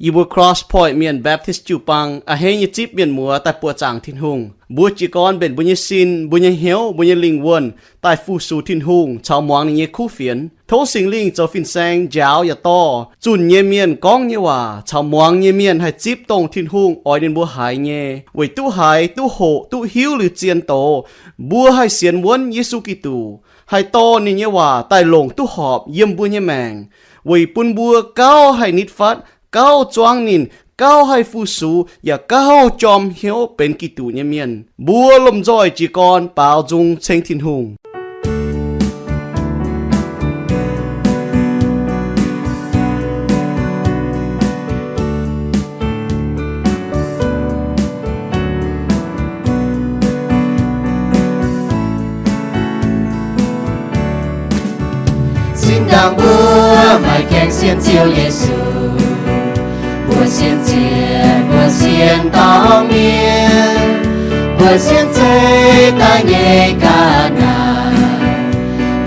Yie mbuo Cross Point Mienh Baptist jiu-baang a'hneiv nyei zipv mienh muoz daaih buoqc zaangc Tin-Hungh. Mbuo jiez gorn mbenc mbuo nyei sin, mbuo nyei hnyouv, mbuo nyei lingh wuonh daaih fu-sux Tin-Hungh caux muangx ninh nyei kuv fienx. Tov Singx Lingh zoux fin-saeng njaaux yaac dorh zunh nyei mienh gorngv nyei waac caux muangx nyei mienh haih zipv dongh Tin-Hungh oix ninh mbuo haiz nyei, weic duqv haiz, duqv hoqc, duqv hiuv liuz zien doz, mbuo haih sienx wuonv Yesu Giduc, haih dorh ninh nyei waac daaih longc duqv horpc yiem mbuo nyei maengc, weic bun mbuo gauh haih nitv fatv, gauh zuangv ninh, gauh haih fu-sux, yaac gauh jorm hnyouv benx Giduc nyei mienh. Mbuo lomh nzoih jiez gorn baaux nzung ceng Tin-Hungh. Zinh ndaangc mbuo maaih gaengh sienx Ziouv Yesu, mbuo sienx ziepc, mbuo sienx dorng mienh, mbuo sienx zeiv daaih nyei ga'naaiv,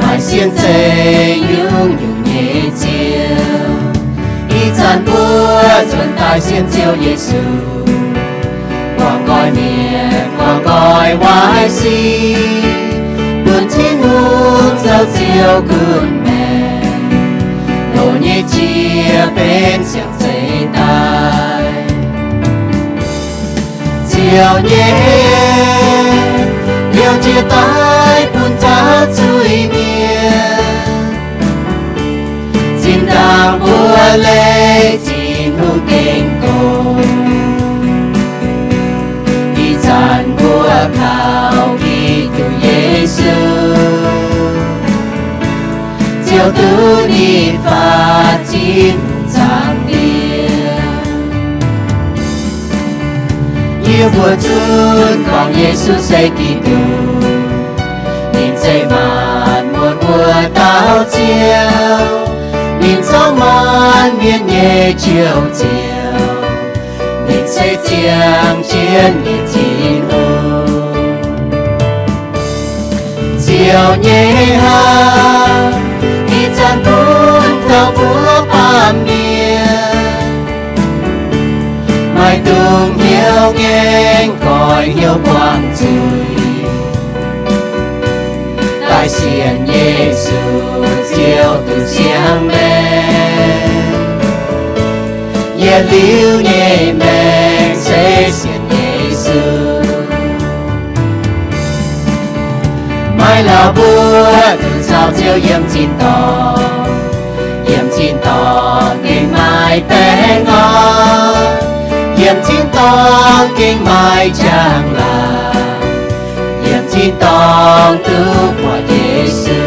maaih sienx zeiv nyungc-nyungc nyei ziouv. Ih zanc mbuo nzuonx daaih sienx Ziouv Yesu, guangc nqoi mienh, guangc nqoi waaic sic, bun Tin-Hungh zoux Ziouv gunv maengc, loz nyei jiex benx siang zeiv daaih. Ziouv nyei en liouh jiex daaih bun taux zuiz-mienh. Zinh ndaangc mbuo leih Tin-Hungh gengh gorngv, ih zanc mbuo kaux Giduc Yesu, Ziouv duqv nitv fatv Tin-Hungh zaangc diex. Yie mbuo zunv gorngv Yesu se Giduc, ninh se maanc muotc wuov dauh Ziouv, ninh zorqv maanc mienh nyei joux ziouc, ninh se ziangh jienv nyei Tin-Hungh. Ziouv nyei hnangv, ih zanc bun taux mbuo baamh mienh, maaih dungz hnyouv ngaengc goix hnyouv buangh zuiz, daaih sienx Yesu, Ziouv duqv siang maengc. Yietc liuz nyei maengc se sienx Yesu. Maiv lauh mbuo duqv caux Ziouv yiem zinh dorngh, yiem zinh dorngh gengh maaih baengh orn, yiem zinh dorngh gengh maaih njang-laangc, yiem zinh dorngh duqv buatc Yesu.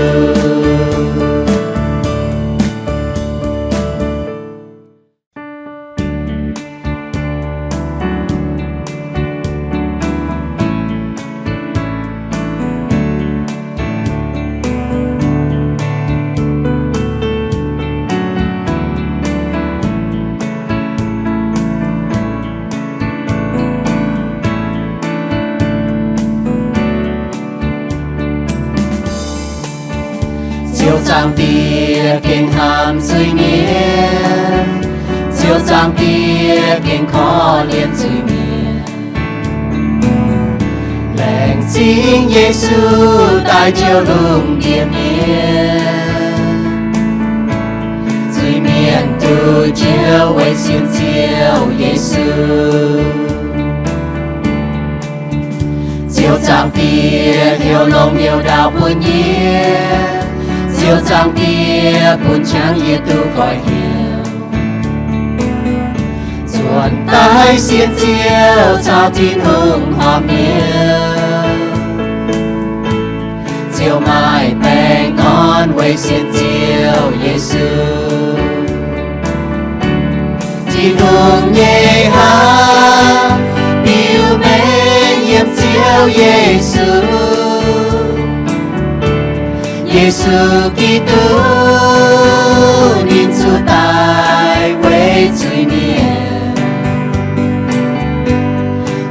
Ziouv Zaangc Diex gengh hnamv zuiz-mienh, Ziouv Zaangc Diex gengh korv-lienh zuiz-mienh. Laengz zingh Yesu daaih njoux lungh ndiev mienh. Zuiz-mienh duqv njoux weic sienx Ziouv Yesu. Ziouv Zaangc Diex heuc longx heuc ndaauv bun yie, Ziouv Zaangc Diex bun qangx yie duqv goiv hnyouv, nzuonx daaih sienx Ziouv caux Tin-Hungh horpc hnyouv. Ziouv maaih baengh orn weic sienx Ziouv Yesu. Tin-Hungh nyei hnamv biux mengh yiem Ziouv Yesu. Yesu Giduc ninh zuqc daic weic zuiz-mienh,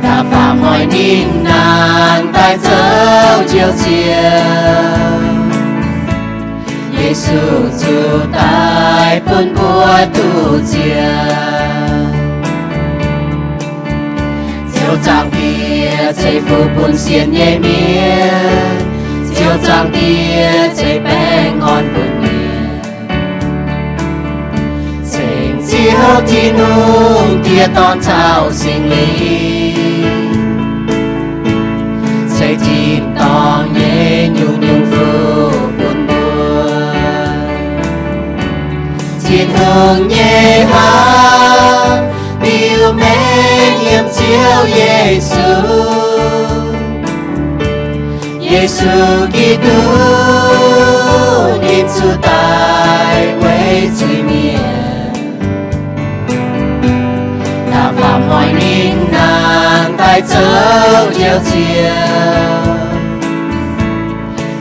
da'faam hnoi ninh nangh daaih zoux Njoux Ziouv. Yesu zuqc daic bun mbuo duqv ziangh. ceix fuqv bun sienx nyei mienh, Ziouv Zaangc Diex ceix baengh orn bun mienh. Ceng Ziouv Tin-Hungh Diex, Dorn caux Singx Lingh, ceix tin-dorngh nyei nyungc-nyungc fuqv bun mbuo. Tin-Hungh nyei hnamv biux mengh yiem Ziouv Yesu. Yesu Giduc ninh zuqc daic weic zuiz-mienh, da'faam hnoi ninh nangh daaih zoux Njoux Ziouv.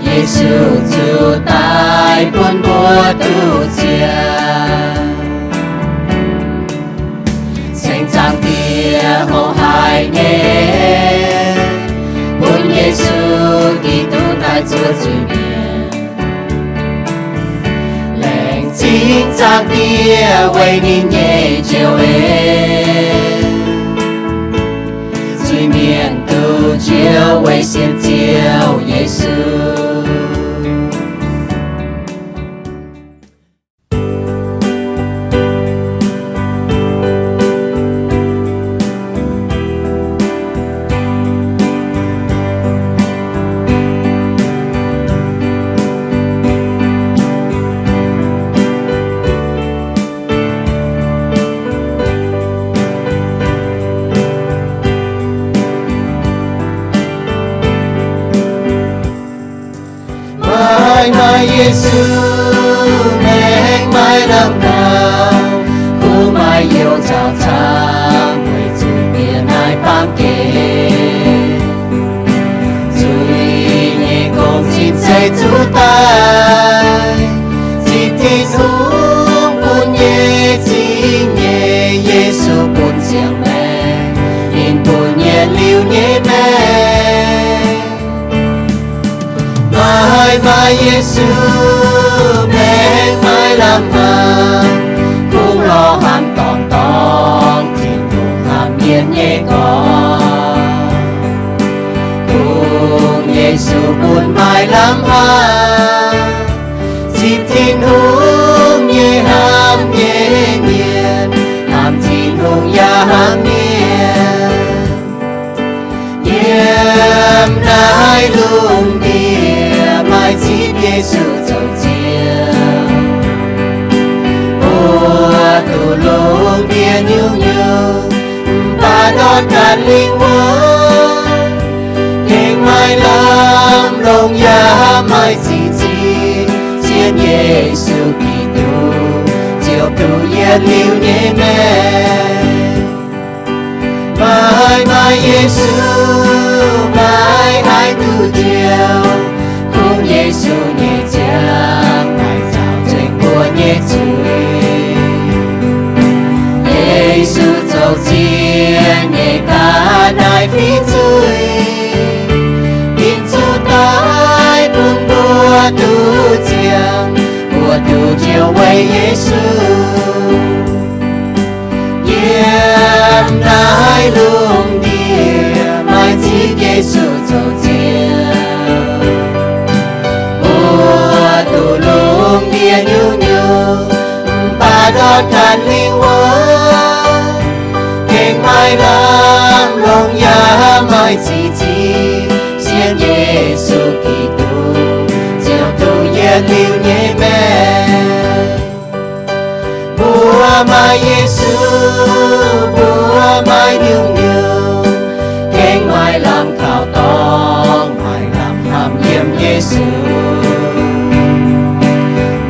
Yesu zuqc daic bun mbuo duqv ziangh. Ceng Zaangc Diex hoqc haic nyei, bun Yesu Giduc daaih zuov zuiz-mienh. Laengz zingh Zaangc Diex weic ninh nyei Njoux en, zuiz-mienh duqv njoux weic sienx Ziouv Yesu. Maaih, maaih Yesu, maengx maaih lamh gauh, kungx maaih youz nzauh camv, weic zuiz-mienh naaiv baamh gen. Zuiz nyei gong-zinh zeiz zuqc daic, zipv Tin-Hungh bun nyei Singx nyei Yesu bun ziangh maengc, ninh bun yietc liuz nyei maengc. Maaih, maaih Yesu, maengx maaih lamh hnaangx, kungx lorz hnamv dorngc dorngc Tin-Hungh hnamv mienh nyei gorx. Kungx Yesu bun maaih lamh hnaangx, zipv Tin-Hungh nyei hnamv nyei mienh, hnamv Tin-Hungh yaac hnamv mienh. Yiem naaiv lungh ndiev maaih zipv Yesu zoux Ziouv. Mbuo duqv lungh ndiev nyungc-nyungc, mv baac ndortv ganh lingh wuonh, gengh maaih lamh longc yaac maaih ziex zingh, sienx Yesu Giduc ziouc duqv yietc liuz nyei maengc. Maaih, maaih Yesu, maaih haih duqv njoux, kungx Yesu nyei ziangh maengc nzaaux nzengc mbuo nyei zuiz. Yesu zoux Ziouv nyei ga'naaiv fih zuiz, ninh zuqc daic bun mbuo duqv ziangh, mbuo duqv njoux weic Yesu. Yiem naaiv lungh ndiev maaih zipv Yesu zoux Ziouv. Mbuo duqv lungh ndiev nyungc-nyungc, mv baac ndortv ganh lingh wuonh, gengh maaih lamh longc yaac maaih ziex zingh, sienx Yesu Giduc ziouc duqv yietc liuz nyei maengc. Mbuo maaih Yesu, mbuo maaih nyungc-nyungc, gengh maaih lamh kaux dorngx, maaih lamh hnamv yiem Yesu.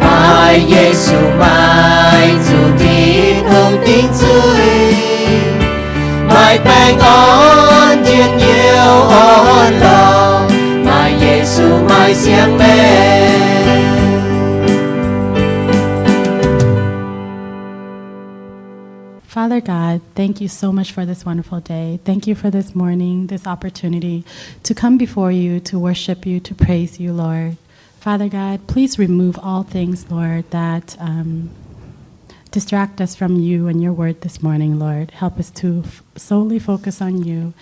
Maaih Yesu maaih zuqc Tin-Hungh dingc zuiz, maaih baengh orn njien-youh orn lorh, maaih Yesu maaih siang-maengc. Father God, thank you so much for this wonderful day. Thank you for this morning, this opportunity to come before you, to worship you, to praise you, Lord. Father God, please remove all things, Lord, that, um, distract us from you and your word this morning, Lord. Help us to f-, solely focus on you.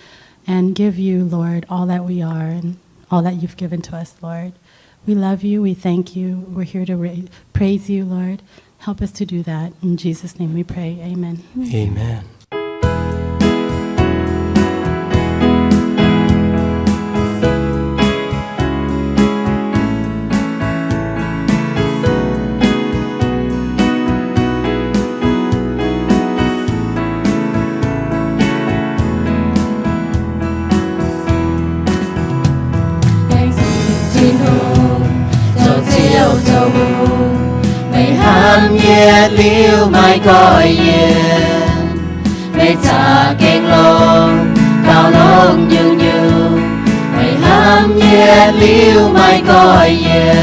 and give you, Lord, all that we are and all that you've given to us, Lord. We love you. We thank you. We're here to ra- praise you, Lord. Help us to do that. In Jesus' name we pray. Amen. Amen. Laengz zingh Tin-Hungh, zoux Ziouv zoux hungh, meih hnamv yie liuz maiv goiv yie. Meih zaqc gengh longx, gauh longx nyungc-nyungc, meih hnamv yie liuz maiv goiv yie.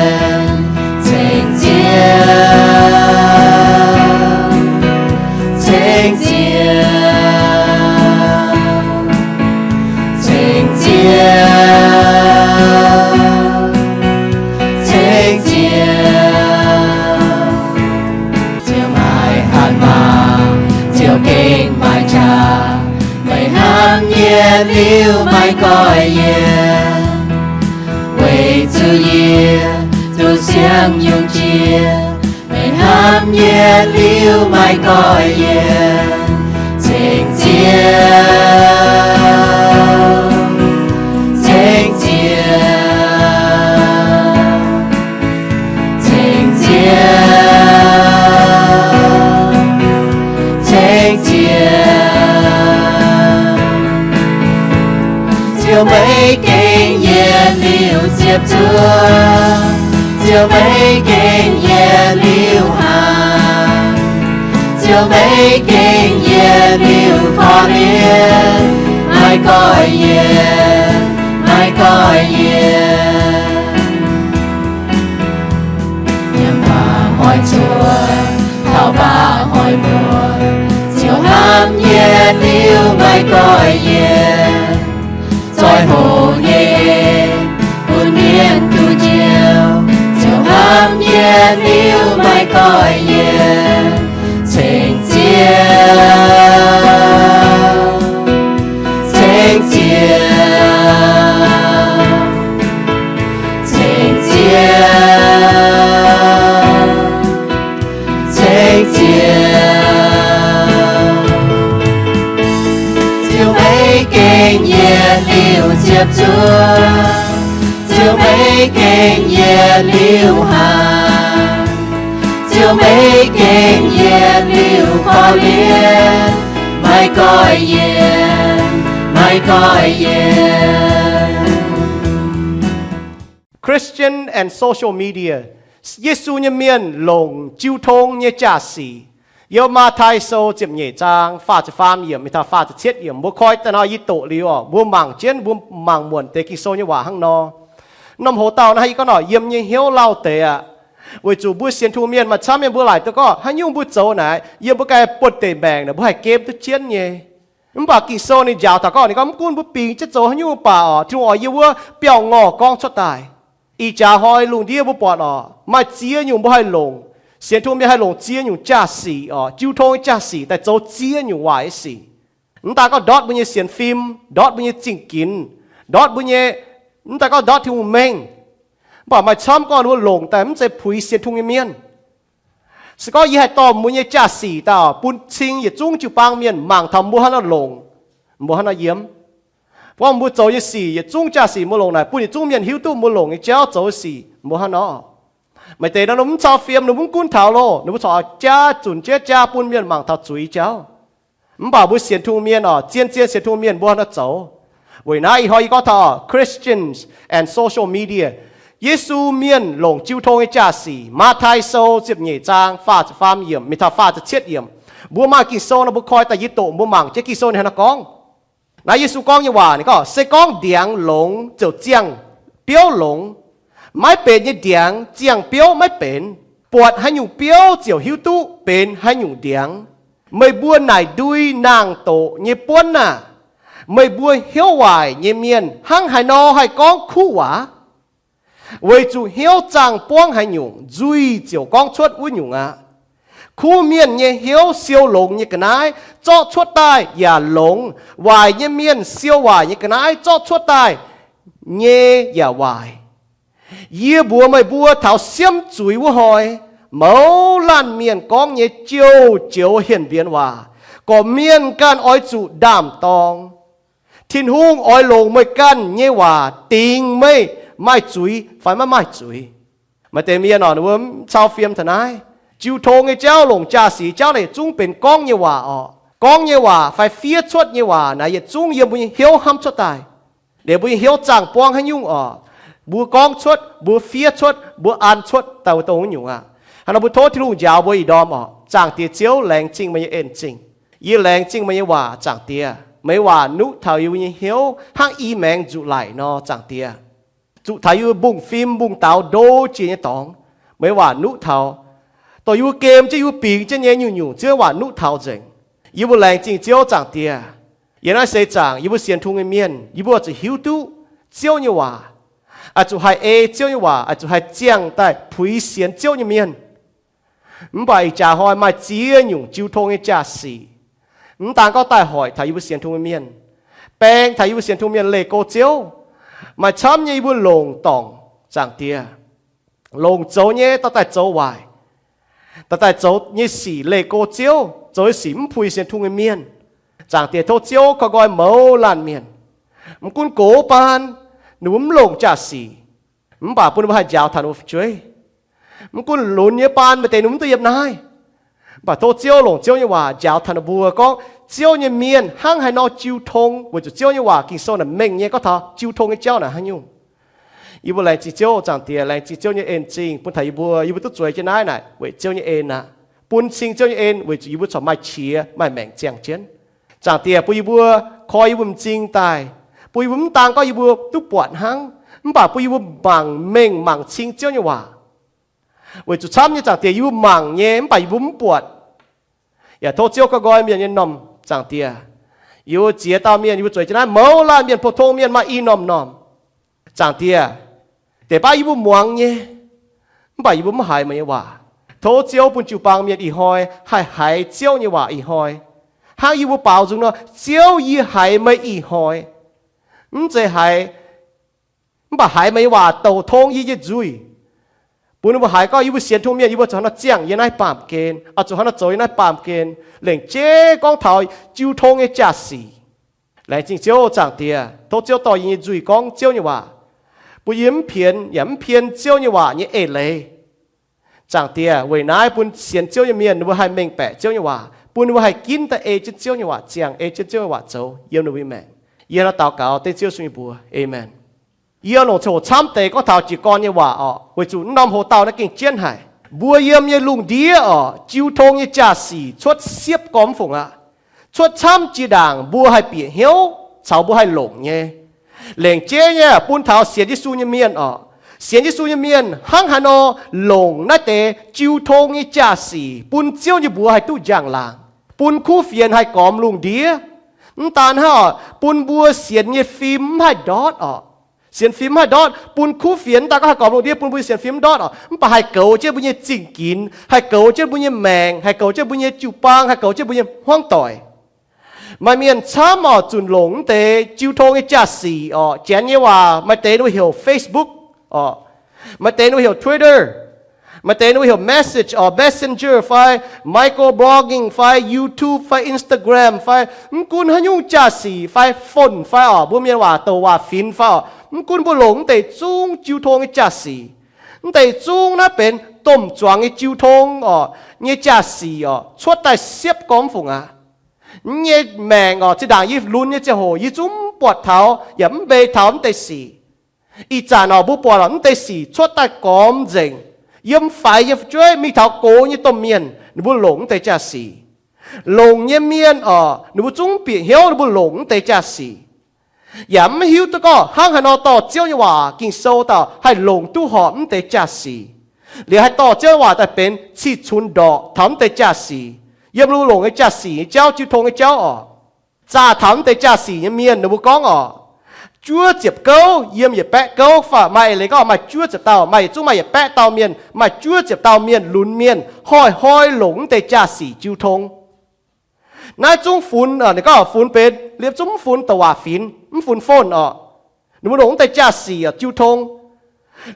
Ceng Ziouv, ceng Ziouv, ceng Ziouv, ceng Ziouv. Ziouv maaih hatc maaz, Ziouv gengh maaih qaqv, meih hnamv yie liuz maiv goiv yie. Weic zuqc yie duqv siang nyungc jiex, meih hnamv yie liuz maiv goiv yie. Ceng Ziouv, ceng Ziouv, ceng Ziouv, ceng Ziouv. Ziouv meih gengh yietc liuz ziepc zuoqv, Ziouv meih gengh yietc liuz hnaangx, Ziouv meih gengh yietc liuz korv-lienh, maiv goiv yie, maiv goiv yie. Yiem mba'hnoi cuotv taux mba'hnoi muotc, Ziouv hnamv yie liuz maiv goiv yie. Zoih hoqc nyei bun mienh duqv njoux, Ziouv hnamv yie liuz maiv goiv yie. Ceng Ziouv, ceng Ziouv, ceng Ziouv, ceng Ziouv. Ziouv meih gengh yietc liuz ziepc zuoqv, Ziouv meih gengh yietc liuz hnaangx, Ziouv meih gengh yietc liuz korv-lienh, maiv goiv yie, maiv goiv yie. Christian and social media. Yesu nyei mienh longc jiu tong nyei jaa-sic. Yiem Matv^tai Sou ziepc nyeic zaang faah ziepc faam yiemc mingh taux faah ziepc cietv yiemc, mbuo koi daaih nor yie doqc liuz oc, mbuo mangc jienv, mbuo mangc muonc deix Ging-Sou nyei waac hnangv nor. Norm hoz dauh naaiv yie gorngv nor, yiem nyei hnyouv lauh deix aqv. Weic zuqc mbuo sienx Tin-Hungh mienh maaih camv mienh mbuo laaic duqv gorngv haaix nyungc mbuo zoux naaic, yiem mbuo ganh buonh deic maengc naaic mbuo haih gemv duqv jienv nyei. Mv baac Ging-Sou ninh njaaux taux gorngv, ninh gorngv mv gunv mbuo bingx jienv zoux haaix nyungc mv baac oc, Tin-Hungh oix yie wuov biauv-ngorh gorngv cuotv daaih. Ih jaax hnoi lungh ndiev mbuo buatc oc, maaih ziex nyungc mbuo haih longc, sienx Tin-Hungh mienh haih longc ziex nyungc jaa-sic oc, jiu tong nyei jaa-sic daaih zoux ziex nyungc waaic nyei sic. Mv daaih gorngv ndortv mbuo nyei sienx fim, ndortv mbuo nyei zingh ginx, ndortv mbuo nyei, mv daaih gorngv ndortv Tin-Hungh mengh. Mv baac maaih camv gorngv mbuo longc daaih mv zeiz puix sienx Tin-Hungh nyei mienh. Se gorngv yie haih dorh mbuo nyei jaa-sic daaih bun cing yietc zungv jiu-baang mienh mangc taux mbuo hnangv nor longc, mbuo hnangv nor yiem. Gorngv mbuo zoux nyei sic, yietc zungv jaa-sic mbuo longc naaic bun yietc zungv mienh hiuv duqv mbuo longc nyei jauv zoux sic, mbuo hnangv nor. Maaih deix nor ninh mv cau fiem, ninh mv gunv taux loh, ninh mbuo corc jaa zunc jiex jaa bun mienh mangc taux zuiz jauv. Mv baac mbuo sienx Tin-Hungh mienh oc, zien-zien sienx Tin-Hungh mienh mbuo hnangv nor zoux. Weic naaiv ih hnoi yie gorngv taux Christians and social media. Yesu mienh longc jiu tong nyei jaa-sic. Matv^tai Sou ziepc nyeic zaang faah ziepc faam yiemc mingh taux faah ziepc cietv yiemc. Mbuo maaih Ging-Sou nor mbuo koi daaih yie doqc mbuo mangc jienv Ging-Sou ninh hnangv nor gorngv. Naaiv Yesu gorngv nyei waac ninh gorngv, se gorngv ndiangx longx ziouc ziangh biouv longx. Maiv benx nyei ndiangx ziangh biouv maiv benx. Buatc haaix nyungc biouv ziouc hiuv duqv benx haaix nyungc ndiangx. Meih mbuo naaic ndui naang-doqc nyei buonv aah! Meih mbuo hnyouv waaic nyei mienh hnangv haaix nor haih gorngv kuv waac? Weic zuqc hnyouv zaangh buangv haaix nyungc, nzuih ziouc gorngv cuotv wuov nyungc aqv. Kuv mienh nyei hnyouv siou longx nyei ga'naaiv zorqv cuotv daaih yaac longx. Waaic nyei mienh siou waaic nyei ga'naaiv zorqv cuotv daaih nyei yaac waaic. Yie mbuox meih mbuo, taux siemv zuiz wuov hnoi, mouz laanh mienh gorngv nyei jouh joux hienx mbienx waac, gorqv-mienh ganh oix zuqc ndaam dorng. Tin-Hungh oix longc meih ganh nyei waac dingc meih maaih zuiz fai maiv maaih zuiz. Maaih deix mienh oc, ninh mbuo mv cau fiem taux naaiv. Jiu tong nyei jauv longc jaa-sic jauv naaic zungv benx gorngv nyei waac oc. Gorngv nyei waac fai fiev cuotv nyei waac naaic yietc zungv yiem mbuo nyei hnyouv hnamv cuotv daaih. Liuz mbuo nyei hnyouv zaangh buangv haaix nyungc oc, mbuo gorngv cuotv, mbuo fiev cuotv, mbuo an cuotv daaih wuov dongh wuov nyungc aqv. Hnangv nor mbuo tov Tin-Hungh njaaux mbuo ih ndorm oc. Zaangc Diex Ziouv, laengz zingh meih nyei en-zingh. Yie laengz zingh meih nyei waac, Zaangc Diex. Meih nyei waac nuqv taux yie mbuo nyei hnyouv hnangv i maengx nzuqc laic nor, Zaangc Diex. Zuqc taux yie mbuo mbungv-fim mbungv-daux ndo jiex nyei dorngx, meih nyei waac nuqv taux, dongh yie mbuo gem jienv, yie mbuo bingx jienv nyei nyungc-nyungc Ziouv nyei waac nuqv taux nzengc. Yie mbuo laengz zingh Ziouv, Zaangc Diex. Yiem naaiv seix zaangc yie mbuo sienx tungh nyei mienh, yie mbuo oix zuqc hiuv duqv Ziouv nyei waac, oix zuqc haih ei Ziouv nyei waac, oix zuqc haih ziangh daaih puix sienx Ziouv nyei mienh. Mv baac ih jaax hnoi maaih ziex nyungc jiu tong nyei jaa-sic, mv daan gorngv daaih hoic taux yie mbuo sienx tungh nyei mienh, baeng taux yie mbuo sienx tungh mienh leih go Ziouv. Maaih camv nyei yie mbuo longc dorngc, Zaangc Diex, longc zoux nyei dorh daaih zoux waaic, dorh daaih zoux nyei sic leih go Ziouv, zoux nyei sic mv puix sienx tungh nyei mienh. Zaangc Diex, tov Ziouv koi nqoi mouz laanh mienh. Mv gunv gox baan ninh mbuo mv longc jaa-sic, mv baac bun ninh mbuo haih njaaux taux ninh mbuo fu'jueiv. Mv gunv lunx nyei baan maaih deix ninh mbuo mv duqv yiem naaiv, mv baac tov Ziouv longc Ziouv nyei waac njaaux taux ninh mbuo gorngv Ziouv nyei mienh hnangv haaix nor jiu tong, weic zuqc Ziouv nyei waac Ging-Sou naaic mengh nyei gorngv taux jiu tong nyei jauv naaic haaix nyungc. Yie mbuo laengz zingh Ziouv, Zaangc Diex, laengz zingh Ziouv nyei en-zingh bun taux yie mbuo, yie mbuo duqv zueiz jienv naaiv naaic weic Ziouv nyei en aqv. Bun cing Ziouv nyei en weic zuqc yie mbuo corc maaih qiex maaih maengc ziangh jienv. Zaangc Diex, bun yie mbuo koi yie mbuo m'zing daaih, bun yie mbuo mv daan gorngv yie mbuo duqv buatc hnangv, mv baac bun yie mbuo mangc mengh mangc cing Ziouv nyei waac. Weic zuqc camv nyei, Zaangc Diex, yie mbuo mangc nyei mv baac yie mbuo mv buatc. Yaac tov Ziouv koi nqoi mienh nyei m'normh, Zaangc Diex. Yie mbuo ziex dauh mienh, yie mbuo zueiz jienv naaiv mouz laanh mienh, pou-tong mienh maaih i norm-norm, Zaangc Diex. Deix baav yie mbuo muangx nyei, mv baac yie mbuo mv haiz meih nyei waac. Tov Ziouv bun jiu-baang mienh ih hnoi haih haiz Ziouv nyei waac ih hnoi, hnangv yie mbuo baaux nzung nor, Ziouv, yie haiz meih ih hnoi. Mv zeiz haiz, mv baac haiz meih nyei waac douc tong yie nyei nzuih, bun ninh mbuo haiz gorngv yie mbuo sienx tungh mienh, yie mbuo zuqc hnangv nor ziangh yiem naaiv baamh gen, oix zuqc hnangv nor zoux yiem naaiv baamh gen, lengc jeiv gorngv taux jiu tong nyei jaa-sic. Laengz zingh Ziouv, Zaangc Diex. Tov Ziouv dorh yie nyei nzuih gorngv Ziouv nyei waac, bun yie mv pienx yaac mv pien Ziouv nyei waac nyei eix leiz. Zaangc Diex, weic naaiv bun sienx Ziouv nyei mienh ninh mbuo haih mengh baeqc Ziouv nyei waac, bun ninh mbuo haih ginv daaih ei jienv Ziouv nyei waac ziangh, ei jienv Ziouv nyei waac zoux yiem ninh mbuo nyei maengc. Yie hnangv nor daux gaux dengv Ziouv Yesu nyei mbuox, aamen. Yie oix longc coc camv deix gorngv taux jiez gorn nyei waac orqc, weic zuqc norm hoc-dauh naaiv gengh jienv haic. Mbuo yiem nyei lungh ndiev orqc, jiu tong nyei jaa-sic cuotv siepv gormx fungc aqv. Cuotv camv jiex ndaangc mbuo haih bieqc hnyouv caux mbuo haih longc nyei. Lengc jeiv nyei bun taux sienx Yesu nyei mienh orqc, sienx Yesu nyei mienh hnangv haaix nor longc naaiv deix jiu tong nyei jaa-sic bun Ziouv nyei mbuox haih duqv njang-laangc, bun kuv fienx haih gormx lungh ndiev. Mv daan hnangv orqc, bun mbuo sienx nyei fim mv haih ndortv orqc. Sienx fim mv haih ndortv, bun kuv fienx mv daan gorngv haih gormx lungh ndiev bun mbuo nyei sienx fim mv ndortv orqc, mv baac haih goux jienv mbuo nyei zingh ginx, haih goux jienv mbuo nyei maengc, haih goux jienv mbuo nyei jiu-baang, haih goux jienv mbuo nyei hmuangv doic. Maaih mienh camv orqc, zunc longc mv deix jiu tong nyei jaa-sic orqc, janx nyei waac maaih deix ninh mbuo heuc Facebook orqc, maaih deix ninh mbuo heuc Twitter, maaih deix ninh mbuo heuc message orqc, Messenger fai microblogging fai YouTube fai Instagram fai mv gunv haaix nyungc jaa-sic fai phone fai orqc, mbuo mienh waac douc waac finx fai orqc, mv gunv mbuo longc mv deix zungv jiu tong nyei jaa-sic. Mv deix zungv naaiv benx domh zuangx nyei jiu tong orqc, nyei jaa-sic orqc, cuotv daaih siepv gormx fungc aqv. Nyei maengc orqc, zinh ndaangc yie lunx nyei ziangh hoc yie zungv mv buatc taux yaac mv mbeix taux mv deix sic. Ih zanc orqc, mbuo buatc orqc, mv deix sic cuotv daaih gormx nzengc. Yiem faix yiem fu'jueiv mingh taux gox nyei domh mienh, ninh mbuo longc mv deix jaa-sic. Longc nyei mienh orqc, ninh mbuo zungv bieqc hnyouv ninh mbuo longc mv deix jaa-sic, yaac mv hiuv duqv gorngv hnangv haaix nor dorh Ziouv nyei waac Ging-Sou daaih haih longc duqv horpc mv deix jaa-sic, liuz haih dorh Ziouv nyei waac daaih benx cih cunx ndorqc taux mv deix jaa-sic. Yiem ninh mbuo longc nyei jaa-sic nyei jauv, jiu tong nyei jauv orqc, zaah taux mv deix jaa-sic nyei mienh ninh mbuo gorngv orqc, juov ziepc gouv yiem yietc baeqv gouv fai maaih eix leiz gorngv maaih juov ziepc dauh, maaih yietc zungv maaih yietc baeqv dauh mienh, maaih juov ziepc dauh mienh lunx mienh hnoi-hnoi longc mv deix jaa-sic jiu tong. Naaiv zungv funx, ninh gorngv funx benx liepc zungv mv funx douc waac finx, mv funx phone oc. Ninh mbuo longc mv deix jaa-sic oc jiu tong.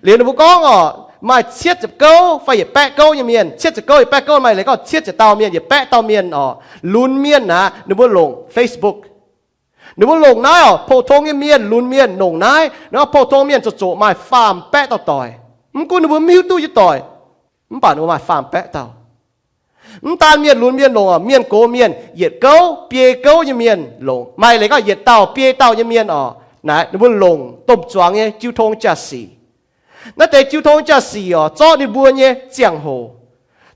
Liuz ninh mbuo gorngv oc, maaih cietv ziepc gouv fai yietc baeqv gouv nyei mienh, cietv ziepc gouv yietc baeqv gouv, maaih eix leiz gorngv cietv ziepc dauh mienh, yietc baeqv dauh mienh oc, lunx mienh aqv, ninh mbuo longc Facebook. Ninh mbuo longc naaiv oc, pou-tong nyei mienh lunx mienh longc naaiv, ninh gorngv pou-tong mienh zoqc zoqc maaih faam baeqv dauh doic. Mv gunv ninh mbuo mv hiuv duqv nyei doic, mv baac ninh mbuo maaih faam baeqv dauh. Mv daan mienh lunx mienh longc oc, mienh gox mienh, yietc gouv biei gouv nyei mienh longc, maaih eix leiz gorngv yietc dauh biei dauh nyei mienh oc, naaiv ninh mbuo longc domh zuangx nyei jiu tong jaa-sic. Naaiv deix jiu tong jaa-sic oc, zorqv ninh mbuo nyei ziangh hoc,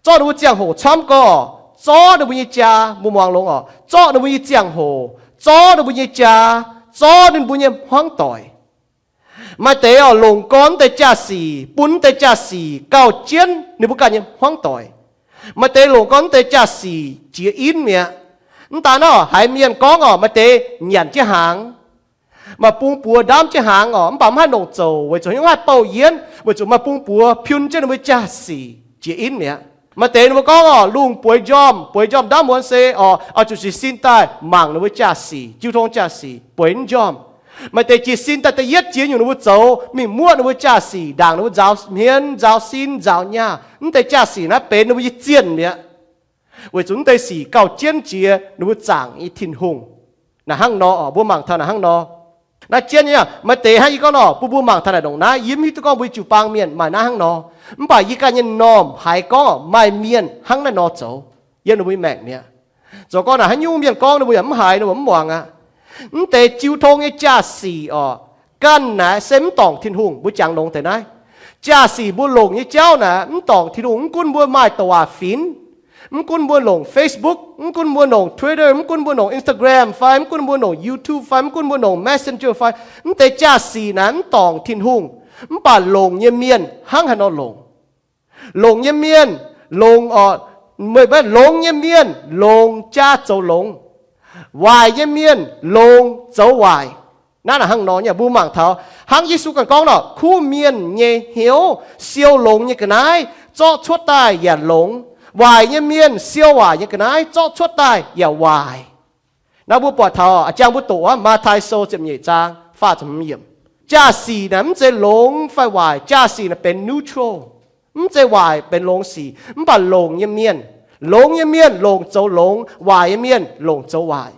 zorqv ninh mbuo ziangh hoc camv gorx, zorqv ninh mbuo nyei jaa, mbuo muangx longx oc, zorqv ninh mbuo nyei ziangh hoc, zorqv ninh mbuo nyei jaa, zorqv ninh mbuo nyei hmuangv doic. Maaih deix oc, longc gorn mv deix jaa-sic, bun mv deix jaa-sic gauh jienv ninh mbuo ganh nyei hmuangv doic. Maaih deix longc gorn mv deix jaa-sic jiex in mi'aqv. Mv daan naaiv oc, haiz mienh gorngv oc, maaih deix nyanc jienv hnaangx, maaih bung buoz ndaamv jienv hnaangx oc, mv baac mv haih longc zoux weic zuqc haaix nyungc haih bouh yienv, weic zuqc maaih bung buoz piun jienv ninh mbuo jaa-sic jiex in mi'aqv. Maaih deix ninh mbuo gorngv oc, lungh bueix njormh, bueix njormh ndaamv muonz se oc, oix zuqc jiez sin daaih mangc ninh mbuo jaa-sic, jiu tong jaa-sic, bueix njormh. Maaih deix jiez sin daaih da'yietv jiex nyungc ninh mbuo zoux, mingh muoqv ninh mbuo jaa-sic, ndaangc ninh mbuo nzaaux hmien, nzaaux sin, nzaaux nyaah. Mv deix jaa-sic naaiv benx ninh mbuo nyei zienh mi'aqv. Weic zuqc mv deix sic gauh jienv jiex ninh mbuo zaangc nyei Tin-Hungh. Naaic hnangv nor oc, mbuo mangc taux naaic hnangv nor. Naaiv jienv nyei, maaih deix hnangv yie gorngv nor, bun mbuo mangc taux naaic ndongc naaiv, yie mv hiuv duqv gorngv mbuo jiu-baang mienh maaih naaiv hnangv nor. Mv baac yie ganh nyei m'normh haiz gorngv maaih mienh hnangv naaiv nor zoux yiem ninh mbuo nyei maengc mi'aqv. Zoux gorngv naaic haaix nyungc mienh gorngv ninh mbuo yaac mv haiz, ninh mbuo mv muangx aqv. Mv deix jiu tong nyei jaa-sic oc, ganh naaic se mv dorngc Tin-Hungh. Mbuo jangx longx deix naaiv. Jaa-sic mbuo longc nyei jauv naaic mv dorngc Tin-Hungh. Mv gunv mbuo maaih douc waac finx, mv gunv mbuo longc Facebook, mv gunv mbuo longc Twitter, mv gunv mbuo longc Instagram fai mv gunv mbuo longc YouTube fai mv gunv mbuo longc Messenger fai, mv deix jaa-sic naaic mv dorngc Tin-Hungh. Mv baac longc nyei mienh hnangv haaix nor longc. Longc nyei mienh longc oc, meih maiv longx nyei mienh longc jaa zoux longx, waaic nyei mienh longc zoux waaic. Naaiv naaic hnangv nor nyei, mbuo mangc taux hnangv Yesu ganh gorngv nor, kuv mienh nyei hnyouv siou longx nyei ga'naaiv zorqv cuotv daaih yaac longx. Waaic nyei mienh siou waaic nyei ga'naaiv zorqv cuotv daaih yaac waaic. Naaiv mbuo buatc taux a'jang mbuo doqc aqv, Matv^tai Sou ziepc nyeic zaang faah ziepc hmz yiemc. Jaa-sic naaic mv zeiz longx fai waaic, jaa-sic naaic benx neutral. Mv zeiz waaic benx longx sic, mv baac longc nyei mienh, longx nyei mienh longc zoux longx, waaic nyei mienh longc zoux waaic.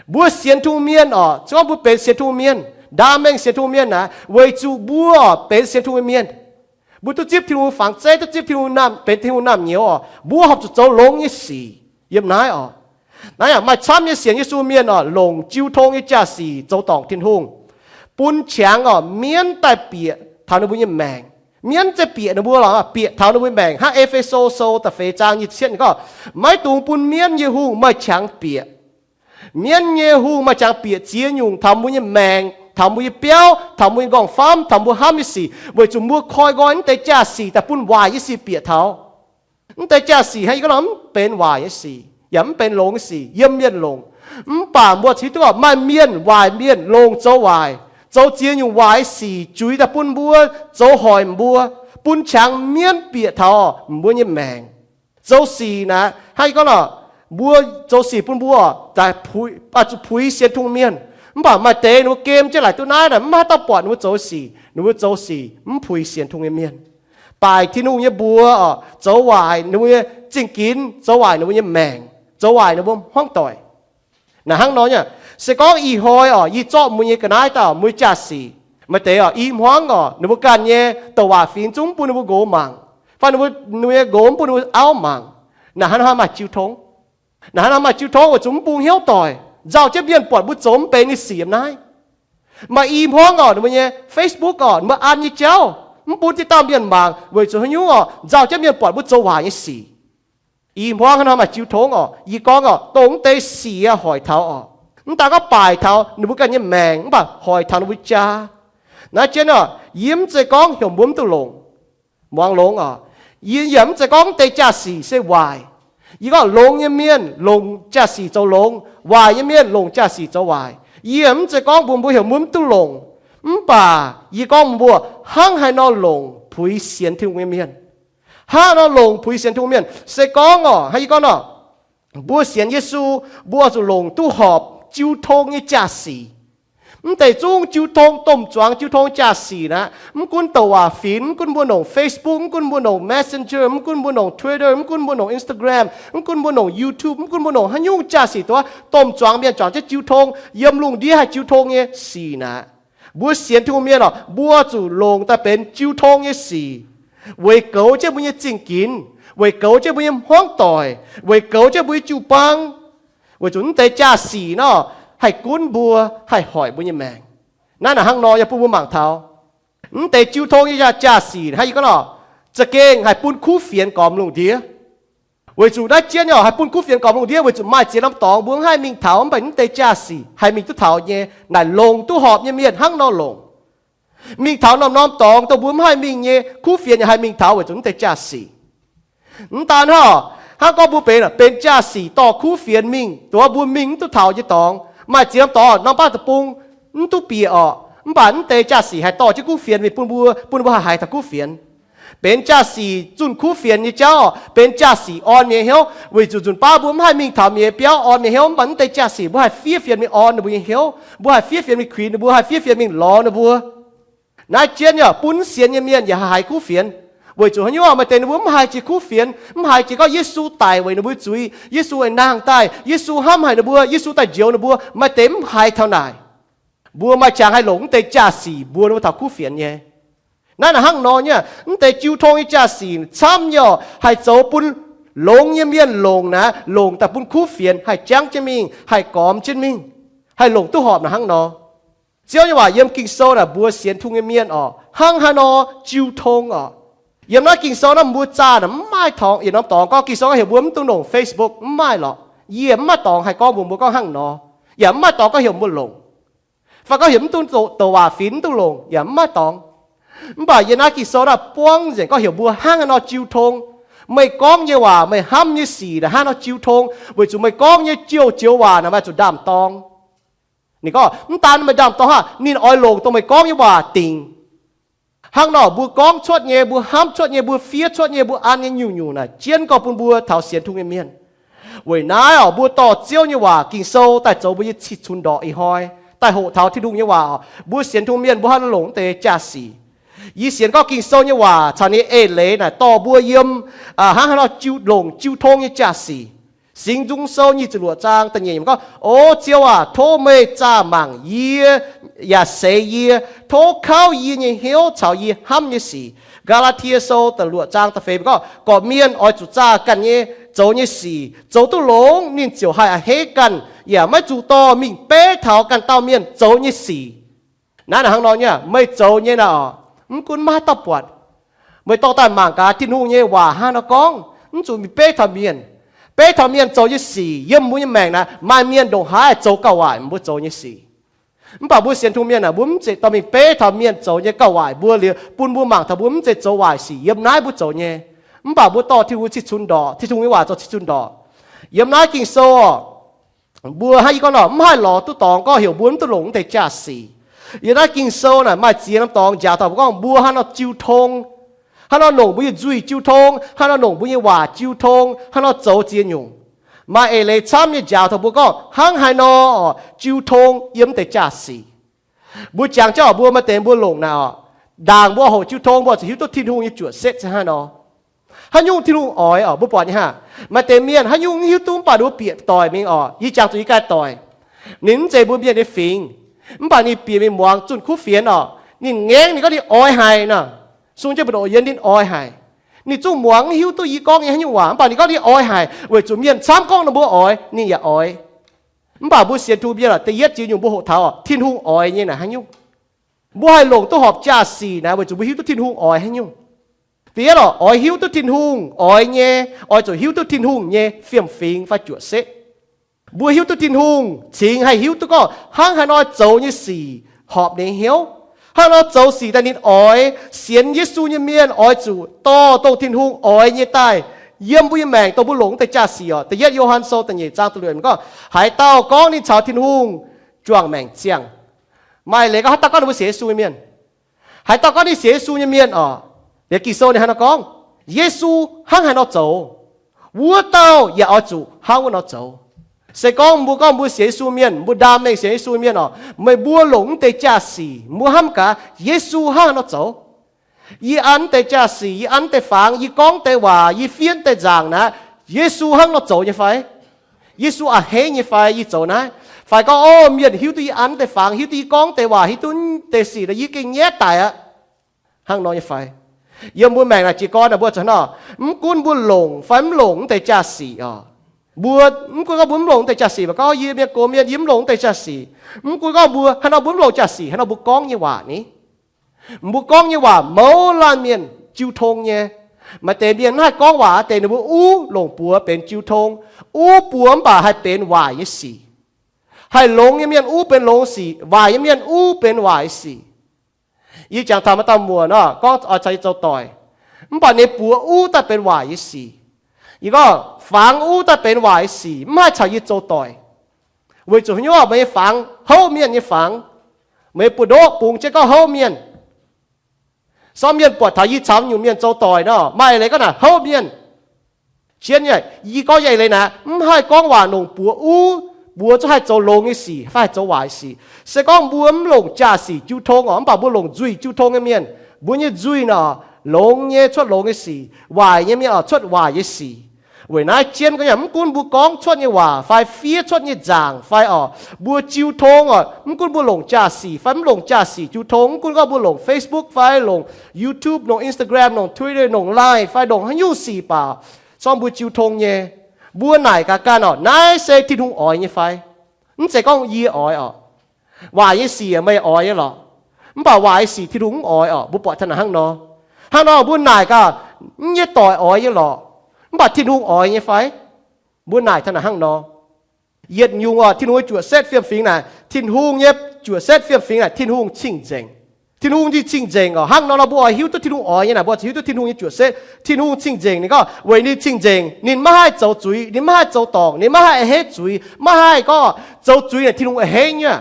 Mbuo sienx Tin-Hungh mienh oc, se gorngv mbuo benx sienx Tin-Hungh mienh, ndaam mengh sienx Tin-Hungh mienh naaic, weic zuqc mbuo oc benx sienx Tin-Hungh mienh. Mbuo duqv zipv Tin-Hungh fangx zeiv, duqv zipv Tin-Hungh naamh, benx Tin-Hungh naamh nyouz oc, mbuo horpc zuqc zoux longx nyei sic yiem naaiv oc. Naaiv yaac maaih camv nyei sienx Yesu mienh oc, longc jiu tong nyei jaa-sic zoux dorngc Tin-Hungh, bun qangx oc mienv daaih bieqc taux ninh mbuo nyei maengc. Mienv zeiz bieqc ninh mbuo lorqc, bieqc taux ninh mbuo maengc. Hnangv E^fe^so Sou da'feix zaang nyic ziepc cietv ninh gorngv, maiv dungx bun mienv nyei hungh maaih qangx bieqc. Mienv nyei hungh maaih qangx bieqc ziex nyungc taux mbuo nyei maengc, taux mbuo nyei biauv, taux mbuo nyei nqorngv-famv, taux mbuo hnamv nyei sic, weic zuqc mbuo koi nqoi mv deix jaa-sic daaih bun waaic nyei sic bieqc taux. Mv deix jaa-sic hnangv yie gorngv nor, mv benx waaic nyei sic, yaac mv benx longx nyei sic yiem mienh longc. Mv baac mbuo hiuv duqv maaih mienh, waaic mienh longc zoux waaic, zoux ziex nyungc waaic nyei sic juix daaih bun mbuo, zoux hoic mbuo, bun qangx mienv bieqc taux mbuo nyei maengc. Zoux sic naaic hnangv yie gorngv nor, mbuo zoux sic bun mbuo zuqc puix sienx Tin-Hungh mienh. Mv baac maaih deix ninh mbuo gem jienv laaic duqv naaiv naaic, mv haaix dauh buatc ninh mbuo zoux sic. Ninh mbuo zoux sic mv puix sienx Tin-Hungh nyei mienh, baaic Tin-Hungh nyei mbuox oc, zoux waaic ninh mbuo nyei zingh ginx, zoux waaic ninh mbuo nyei maengc, zoux waaic ninh mbuo hmuangv doic. Naaic hnangv nor nyei, se gorngv ih hnoi oc, yie zorqv mbuo nyei ga'naaiv daaih, mbuo nyei jaa-sic, maaih deix oc, i hmuangv oc, ninh mbuo ganh nyei douc waac fingx zungv mv bun ninh mbuo nqox mangc, fai ninh mbuo, ninh mbuo nyei nqox mv bun ninh mbuo auv mangc. Naaic hnangv nor maaih jiu tong. Naaic hnangv nor maaih jiu tong weic zuqc mv bun hnyouv doic, nzauh jienv mienh buatc mbuo zoux mv benx nyei sic yiem naaiv. Maaih i hmuangv oc, ninh mbuo nyei Facebook oc, ninh mbuo an nyei jauv mv bun diqv dauh mienh mangc weic zuqc haaix nyungc oc, nzauh jienv mienh buatc mbuo zoux waaic nyei sic. I hmuangv hnangv nor maaih jiu tong oc, yie gorngv oc, dongh mv deix sic hoic taux oc, mv daan gorngv baaic taux ninh mbuo ganh nyei maengc, mv baac hoic taux ninh mbuo jaa. Naaiv jienv oc, yie mv zeiz gorngv heuc mbuo mv duqv longc. Muangx longx oc, yie yaac mv zeiz gorngv mv deix jaa-sic se waaic. Yie gorngv longx nyei mienh longc jaa-sic zoux longx, waaic nyei mienh longc jaa-sic zoux waaic. Yie mv zeiz gorngv mbuox mbuo heuc mbuo mv duqv longc. Mv baac yie gorngv mbuo, hnangv haaix nor longc puix sienx Tin-Hungh nyei mienh, hnangv haaix nor longc puix sienx Tin-Hungh mienh, se gorngv orqc, hnangv yie gorngv nor, mbuo sienx Yesu, mbuo zuqc longc duqv horpc jiu tong nyei jaa-sic. Mv deix zungv jiu tong, domh zuangx jiu tong jaa-sic naaic, mv gunv douc waac finx, mv gunv mbuo longc Facebook, mv gunv mbuo longc Messenger, mv gunv mbuo longc Twitter, mv gunv mbuo longc Instagram, mv gunv mbuo longc YouTube, mv gunv mbuo longc haaix nyungc jaa-sic duqv, domh zuangx mienh juangc jienv jiu tong, yiem lungh ndiev haih jiu tong nyei sic naaic, mbuo sienx Tin-Hungh mienh orqc, mbuo zuqc longc daaih benx jiu tong nyei sic, weic goux jienv mbuo nyei zingh ginx, weic goux jienv mbuo nyei hmuangv doic, weic goux jienv mbuo nyei jiu-baang, weic zuqc mv deix jaa-sic nor haih gunv mbuo, haih hoic mbuo nyei maengc. Naaiv naaic hnangv nor yaac bun mbuo mangc taux, mv deix jiu tong nyei jaa, jaa-sic hnangv yie gorngv nor, za'gengh haih bun kuv fienx gormx lungh ndiev. Weic zuqc naaiv jienv nyei orqc, haih bun kuv fienx gormx lungh ndiev weic zuqc maaih ziex norm dorngx mbuo mv haih mingh taux, mv baac mv deix jaa-sic haih mingh duqv taux nyei. Naaic longc duqv horpc nyei mienh hnangv nor longc. Mingh taux norm-norm dorngx dongh mbuo mv haih mingh nyei, kuv fienx yaac haih mingh taux weic zuqc mv deix jaa-sic. Mv daan hnangv, hnangv gorngv mbuo benx, benx jaa-sic dorh kuv fienx mingh, dongh mbuo mingh mv duqv taux nyei dorngx, maaih ziex norm dorngx norm-baav deic-bung mv duqv bieqc orqc, mv baac mv deix jaa-sic haih dorh jienv kuv fienx mingh bun mbuo, bun mbuo haih haiz taux kuv fienx. Benx jaa-sic zunh kuv fienx nyei jauv, benx jaa-sic orn mienh hnyouv, weic zuqc nzunc baav mbuo mv haih mingh taux mienh nyei biauv orn mienh hnyouv, mv baac mv deix jaa-sic mbuo haih fiev fienx mingh orn ninh mbuo nyei hnyouv, mbuo haih fiev fienx mingh kuinx ninh mbuo, haih fiev fienx mingh lorz ninh mbuo. Naaiv jienv yaac bun sienx nyei mienh yaac haih haiz kuv fienx. Weic zuqc haaix nyungc? Maaih deix ninh mbuo mv haiz jiex kuv fienx, mv haiz jiex gorngv Yesu daic weic ninh mbuo zuiz, Yesu naaic nangh daaih, Yesu hnamv haic ninh mbuo, Yesu daaih njoux ninh mbuo. Maaih deix mv haiz taux naaic. Mbuo maaih qangx haih longc mv deix jaa-sic mbuox ninh mbuo taux kuv fienx nyei. Naaiv naaic hnangv nor nyei, mv deix jiu tong nyei jaa-sic camv nyei orqc, haih zoux bun longx nyei mienh longc naaic, longc daaih bun kuv fienx haih jangv jienv mingh, haih gormx jienv mingh, haih longc duqv horpc naaic hnangv nor. Ziouv nyei waac yiem Ging-Sou naaic mbuox sienx Tin-Hungh nyei mienh orqc, hnangv haaix nor jiu tong orqc. Yiem naaiv Ging-Sou naaiv mbuo zaah naaic mv maaih dorngx yietc norm dorngx gorngv, Ging-Sou gorngv heuc mbuo mv dungx longc Facebook, mv maaih lorqc. Yie mv maaih dorngx haih gorngv mbuox mbuo gorngv hnangv nor, yaac mv maaih dorngx gorngv heuc mbuo longc, fai gorngv heuc mv dungx douc waac finx, mv dungx longc, yaac mv maaih dorngx. Mv baac yie naaiv Ging-Sou naaiv buangv nzengc gorngv heuc mbuo hnangv haaix nor jiu tong. Meih gorngv nyei waac, meih hnamv nyei sic naaic hnangv haaix nor jiu tong, weic zuqc meih gorngv nyei joux joux waac naaic maaih zuqc ndaam-dorng. Ninh gorngv mv daan meih ndaam-dorng hnangv, ninh oix longc dongh meih gorngv nyei waac dingc. Hnangv nor mbuo gorngv cuotv nyei, mbuo hnamv cuotv nyei, mbuo fiev cuotv nyei, mbuo an nyei nyungc-nyungc naaic jienv gorngv bun mbuo taux sienx Tin-Hungh nyei mienh. Weic naaiv orqc, mbuo dorh Ziouv nyei waac Ging-Sou daaih zoux mbuo nyei cih cunx ndorqc ih hnoi, daaih hoqc taux Tin-Hungh nyei waac orqc, mbuo sienx Tin-Hungh mienh mbuo hnangv haaix nor longc mv deix jaa-sic. Yie sienx gorngv Ging-Sou nyei waac caux ninh nyei eix leiz naaic dorh mbuo yiem hnangv haaix nor jiu, longc jiu tong nyei jaa-sic. Singx Nzung Sou nyic ziepc luoqc zaang da'nyeic gorngv, O Ziouv aac, tov meih zaah mangc yie yaac seix yie, tov kauv yie nyei hnyouv caux yie hnamv nyei sic. Gaa^laa^tie Sou da'luoqc zaang da'feix gorngv, gorqv-mienh oix zuqc zaah ganh nyei zoux nyei sic, zoux duqv longx ninh ziouc haih a'hneiv ganh, yaac maiv zuqc dorh mingh beiv taux ganh dauh mienh zoux nyei sic. Naaiv naaic hnangv nor nyei, meih zoux nyei naaic orqc, mv gunv maiv haaix dauh buatc. Meih dorh daaih mangc gaax Tin-Hungh nyei waac hnangv haaix nor gorngv, mv zuqc mingh beiv taux mienh. Beiv taux mienh zoux nyei sic, yiem mbuo nyei maengc naaic maaih mienh ndongc haaix zoux gauh waaic mbuo zoux nyei sic. Mv baac mbuo sienx Tin-Hungh mienh naaic, mbuo mv zeiz dorh mingh beiv taux mienh zoux nyei gauh waaic mbuo liuz bun mbuo mangc taux mbuo mv zeiz zoux waaic sic yiem naaiv mbuo zoux nyei. Mv baac mbuo dorh Tin-Hungh cih cunx ndorqc, Tin-Hungh nyei waac zoux cih cunx ndorqc. Yiem naaiv Ging-Sou orqc, mbuo hnangv yie gorngv nor, mv haih lorz duqv dorngx gorngv heuc mbuo mv duqv longc mv deix jaa-sic. Yiem naaiv Ging-Sou naaic maaih ziex norm dorngx njaaux taux mbuo gorngv mbuo hnangv haaix nor jiu tong, hnangv haaix nor longc mbuo nyei nzuih jiu tong, hnangv haaix nor longc mbuo nyei waac jiu tong, hnangv haaix nor zoux ziex nyungc. Maaih eix leiz camv nyei njaaux taux mbuo gorngv hnangv haaix nor orqc jiu tong yiem mv deix jaa-sic. Mbuo jangx jauv mbuo maaih deix mbuo longc naaic orqc, ndaangc mbuo hoqc jiu tong mbuo zuqc hiuv duqv Tin-Hungh nyei juoqc setv se hnangv haaix nor. Haaix nyungc Tin-Hungh oix orqc? Mbuo buatc nyei hnangv, maaih deix mienh haaix nyungc hiuv duqv mv baac ninh mbuo bieqc doic mingh orqc. Yie jangx zuqc yie ganh doic, ninh mv zeiz mbuo mienh nyei fingx, mv baac ninh bieqc mingh muangx zunh kuv fienx orqc. Ninh ngaengv ninh gorngv ninh oix haic nor. Sung jienv mbu'ndongx yiem ninh oix haic. Ninh zungv muangx mv hiuv duqv yie gorngv nyei haaix nyungc waac, mv baac ninh gorngv ninh oix haic weic zuqc mienh camv gorngv ninh mbuo oix, ninh yaac oix. Mv baac mbuo sienx Tin-Hungh mienh orqc, da'yietv ziex nyungc mbuo hoqc taux orqc, Tin-Hungh oix nyei naaic haaix nyungc. Mbuo haih longc duqv horpc jaa-sic naaic weic zuqc mbuo hiuv duqv Tin-Hungh oix haaix nyungc. Da'yietv orqc, oix hiuv duqv Tin-Hungh oix nyei, oix zuqc hiuv duqv Tin-Hungh nyei fiem-fingx fai juoqc setv. Mbuo hiuv duqv Tin-Hungh cingx haih hiuv duqv gorngv hnangv haaix nor zoux nyei sic horpc ninh hnyouv, hnangv haaix nor zoux sic daaih ninh oix. Sienx Yesu nyei mienh oix zuqc dorh dongh Tin-Hungh oix nyei daaih yiem mbuo nyei maengc, dongh mbuo longc deix jaa-sic orqc. Da'yietv Yo^han Sou da'nyeic zaang da'luoqc gorngv, haaix dauh gorngv ninh caux Tin-Hungh juangc maengc ziangh, Maaih leiz gorngv haaix dauh gorngv ninh mbuo sienx Yesu nyei mienh, haaix dauh gorngv ninh sienx Yesu nyei mienh oc, liuz Ging-Sou ninh hnangv nor gorngv, Yesu hnangv haaix nor zoux, wuov dauh yaac oix zuqc hnangv wuov nor zoux. Se gorngv mbuo gorngv mbuo sienx Yesu mienh, mbuo ndaam mengh sienx Yesu mienh oc, meih mbuo longc mv deix jaa-sic mbuo hnamv gaax Yesu hnangv haaix nor zoux. Yie an mv deix jaa-sic, yie an mv deix fangx, yie gorngv deix waac, yie fiev deix nzaangc naaiv, Yesu hnangv nor zoux nyei fai? Yesu a'hneiv nyei fai yie zoux naaiv? Fai gorngv, o, mienh hiuv duqv yie an mv deix fangx, hiuv duqv yie gorngv deix waac, hiuv duqv mv deix sic nor yie gengh nyaiv daic aqv, hnangv nor nyei fai? Yiem mbuo maengc naaic jiez gorn naaic mbuo zoux nor, mv gunv mbuo longc fai mv longc mv deix jaa-sic oc, mbuo, mv gunv gorngv mbuo mv longc mv deix jaa-sic, mv gorngv yie mienh gox mienh yie mv longc mv deix jaa-sic, mv gunv gorngv mbuo haaix nor mbuo mv longc jaa-sic, haaix nor mbuo gorngv nyei waac ni, mbuo gorngv nyei waac mouz laanh mienh jiu tong nyei. Maaih deix mienh mv haih gorngv waac deix ninh mbuo uv longc buoz benx jiu tong, uv buoz mv baac haih benx waaic nyei sic. Haih longx nyei mienh uv benx longx sic, waaic nyei mienh uv benx waaic nyei sic. Yie jangx taux maaih dauh muoc nor gorngv oix caux yie zoux doic, mv baac ninh buoz uv daaih benx waaic nyei sic. Yie gorngv fangx uv daaih benx waaic nyei sic, mv haih caux yie zoux doic. Weic zuqc haaix nyungc, meih nyei fangx houv mienh nyei fangx, meih buoz-ndoqv bungx jienv gorngv houv mienh. Sorng mienh buatc taux yie caux nyungc mienh zoux doic nor, maaih eix leiz gorngv naaic houv mienh. Jienv nyei, yie gorngv nyei eix leiz naaic, mv haih gorngv waac longc buoz uv, buoz zungv haih zoux longx nyei sic fai haih zoux waaic sic. Se gorngv mbuo mv longc jaa-sic jiu tong oc, mv baac mbuo longc nzuih jiu tong nyei mienh, mbuo nyei nzuih nor, longx nyei cuotv longx nyei sic, waaic nyei mienh oc cuotv waaic nyei sic. Weic naaiv jienv gorngv nyei, mv gunv mbuo gorngv cuotv nyei waac fai fiev cuotv nyei nzaangc fai oc, mbuo jiu tong oc, mv gunv mbuo longc jaa-sic fai mv longc jaa-sic jiu tong, mv gunv gorngv mbuo longc Facebook fai longc YouTube, longc Instagram, longc Twitter, longc Line fai longc haaix nyungc sic baac, sorng mbuo jiu tong nyei, mbuo naaic gaax ganh oc, naaiv se Tin-Hungh oix nyei fai? Mv zeiz gorngv yie oix oc. Waaic nyei sic meih oix nyei lorqc, mv baac waaic nyei sic Tin-Hungh mv oix oc. Mbuo buatc taux naaic hnangv nor. Hnangv nor mbuo naaic gaax, mv nyei doic oix nyei lorqc, mv baac Tin-Hungh oix nyei fai? Mbuo naaic taux naaic hnangv nor. Yietc nyungc oc, Tin-Hungh nyei juoqc setv fiem-fingx naaic, Tin-Hungh nyei juoqc setv fiem-fingx naaic, Tin-Hungh cing-nzengc. Tin-Hungh nyei cing-nzengc oc. Hnangv nor nor mbuo oix hiuv duqv Tin-Hungh oix nyei naaic, mbuo ziouc hiuv duqv Tin-Hungh nyei juoqc setv. Tin-Hungh cing-nzengc, ninh gorngv weic ninh cing-nzengc, ninh maiv haih zoux zuiz, ninh maiv haih zoux dorngc, ninh maiv haih a'hneiv zuiz, maiv haih gorngv zoux zuiz naaic Tin-Hungh a'hneiv nyei.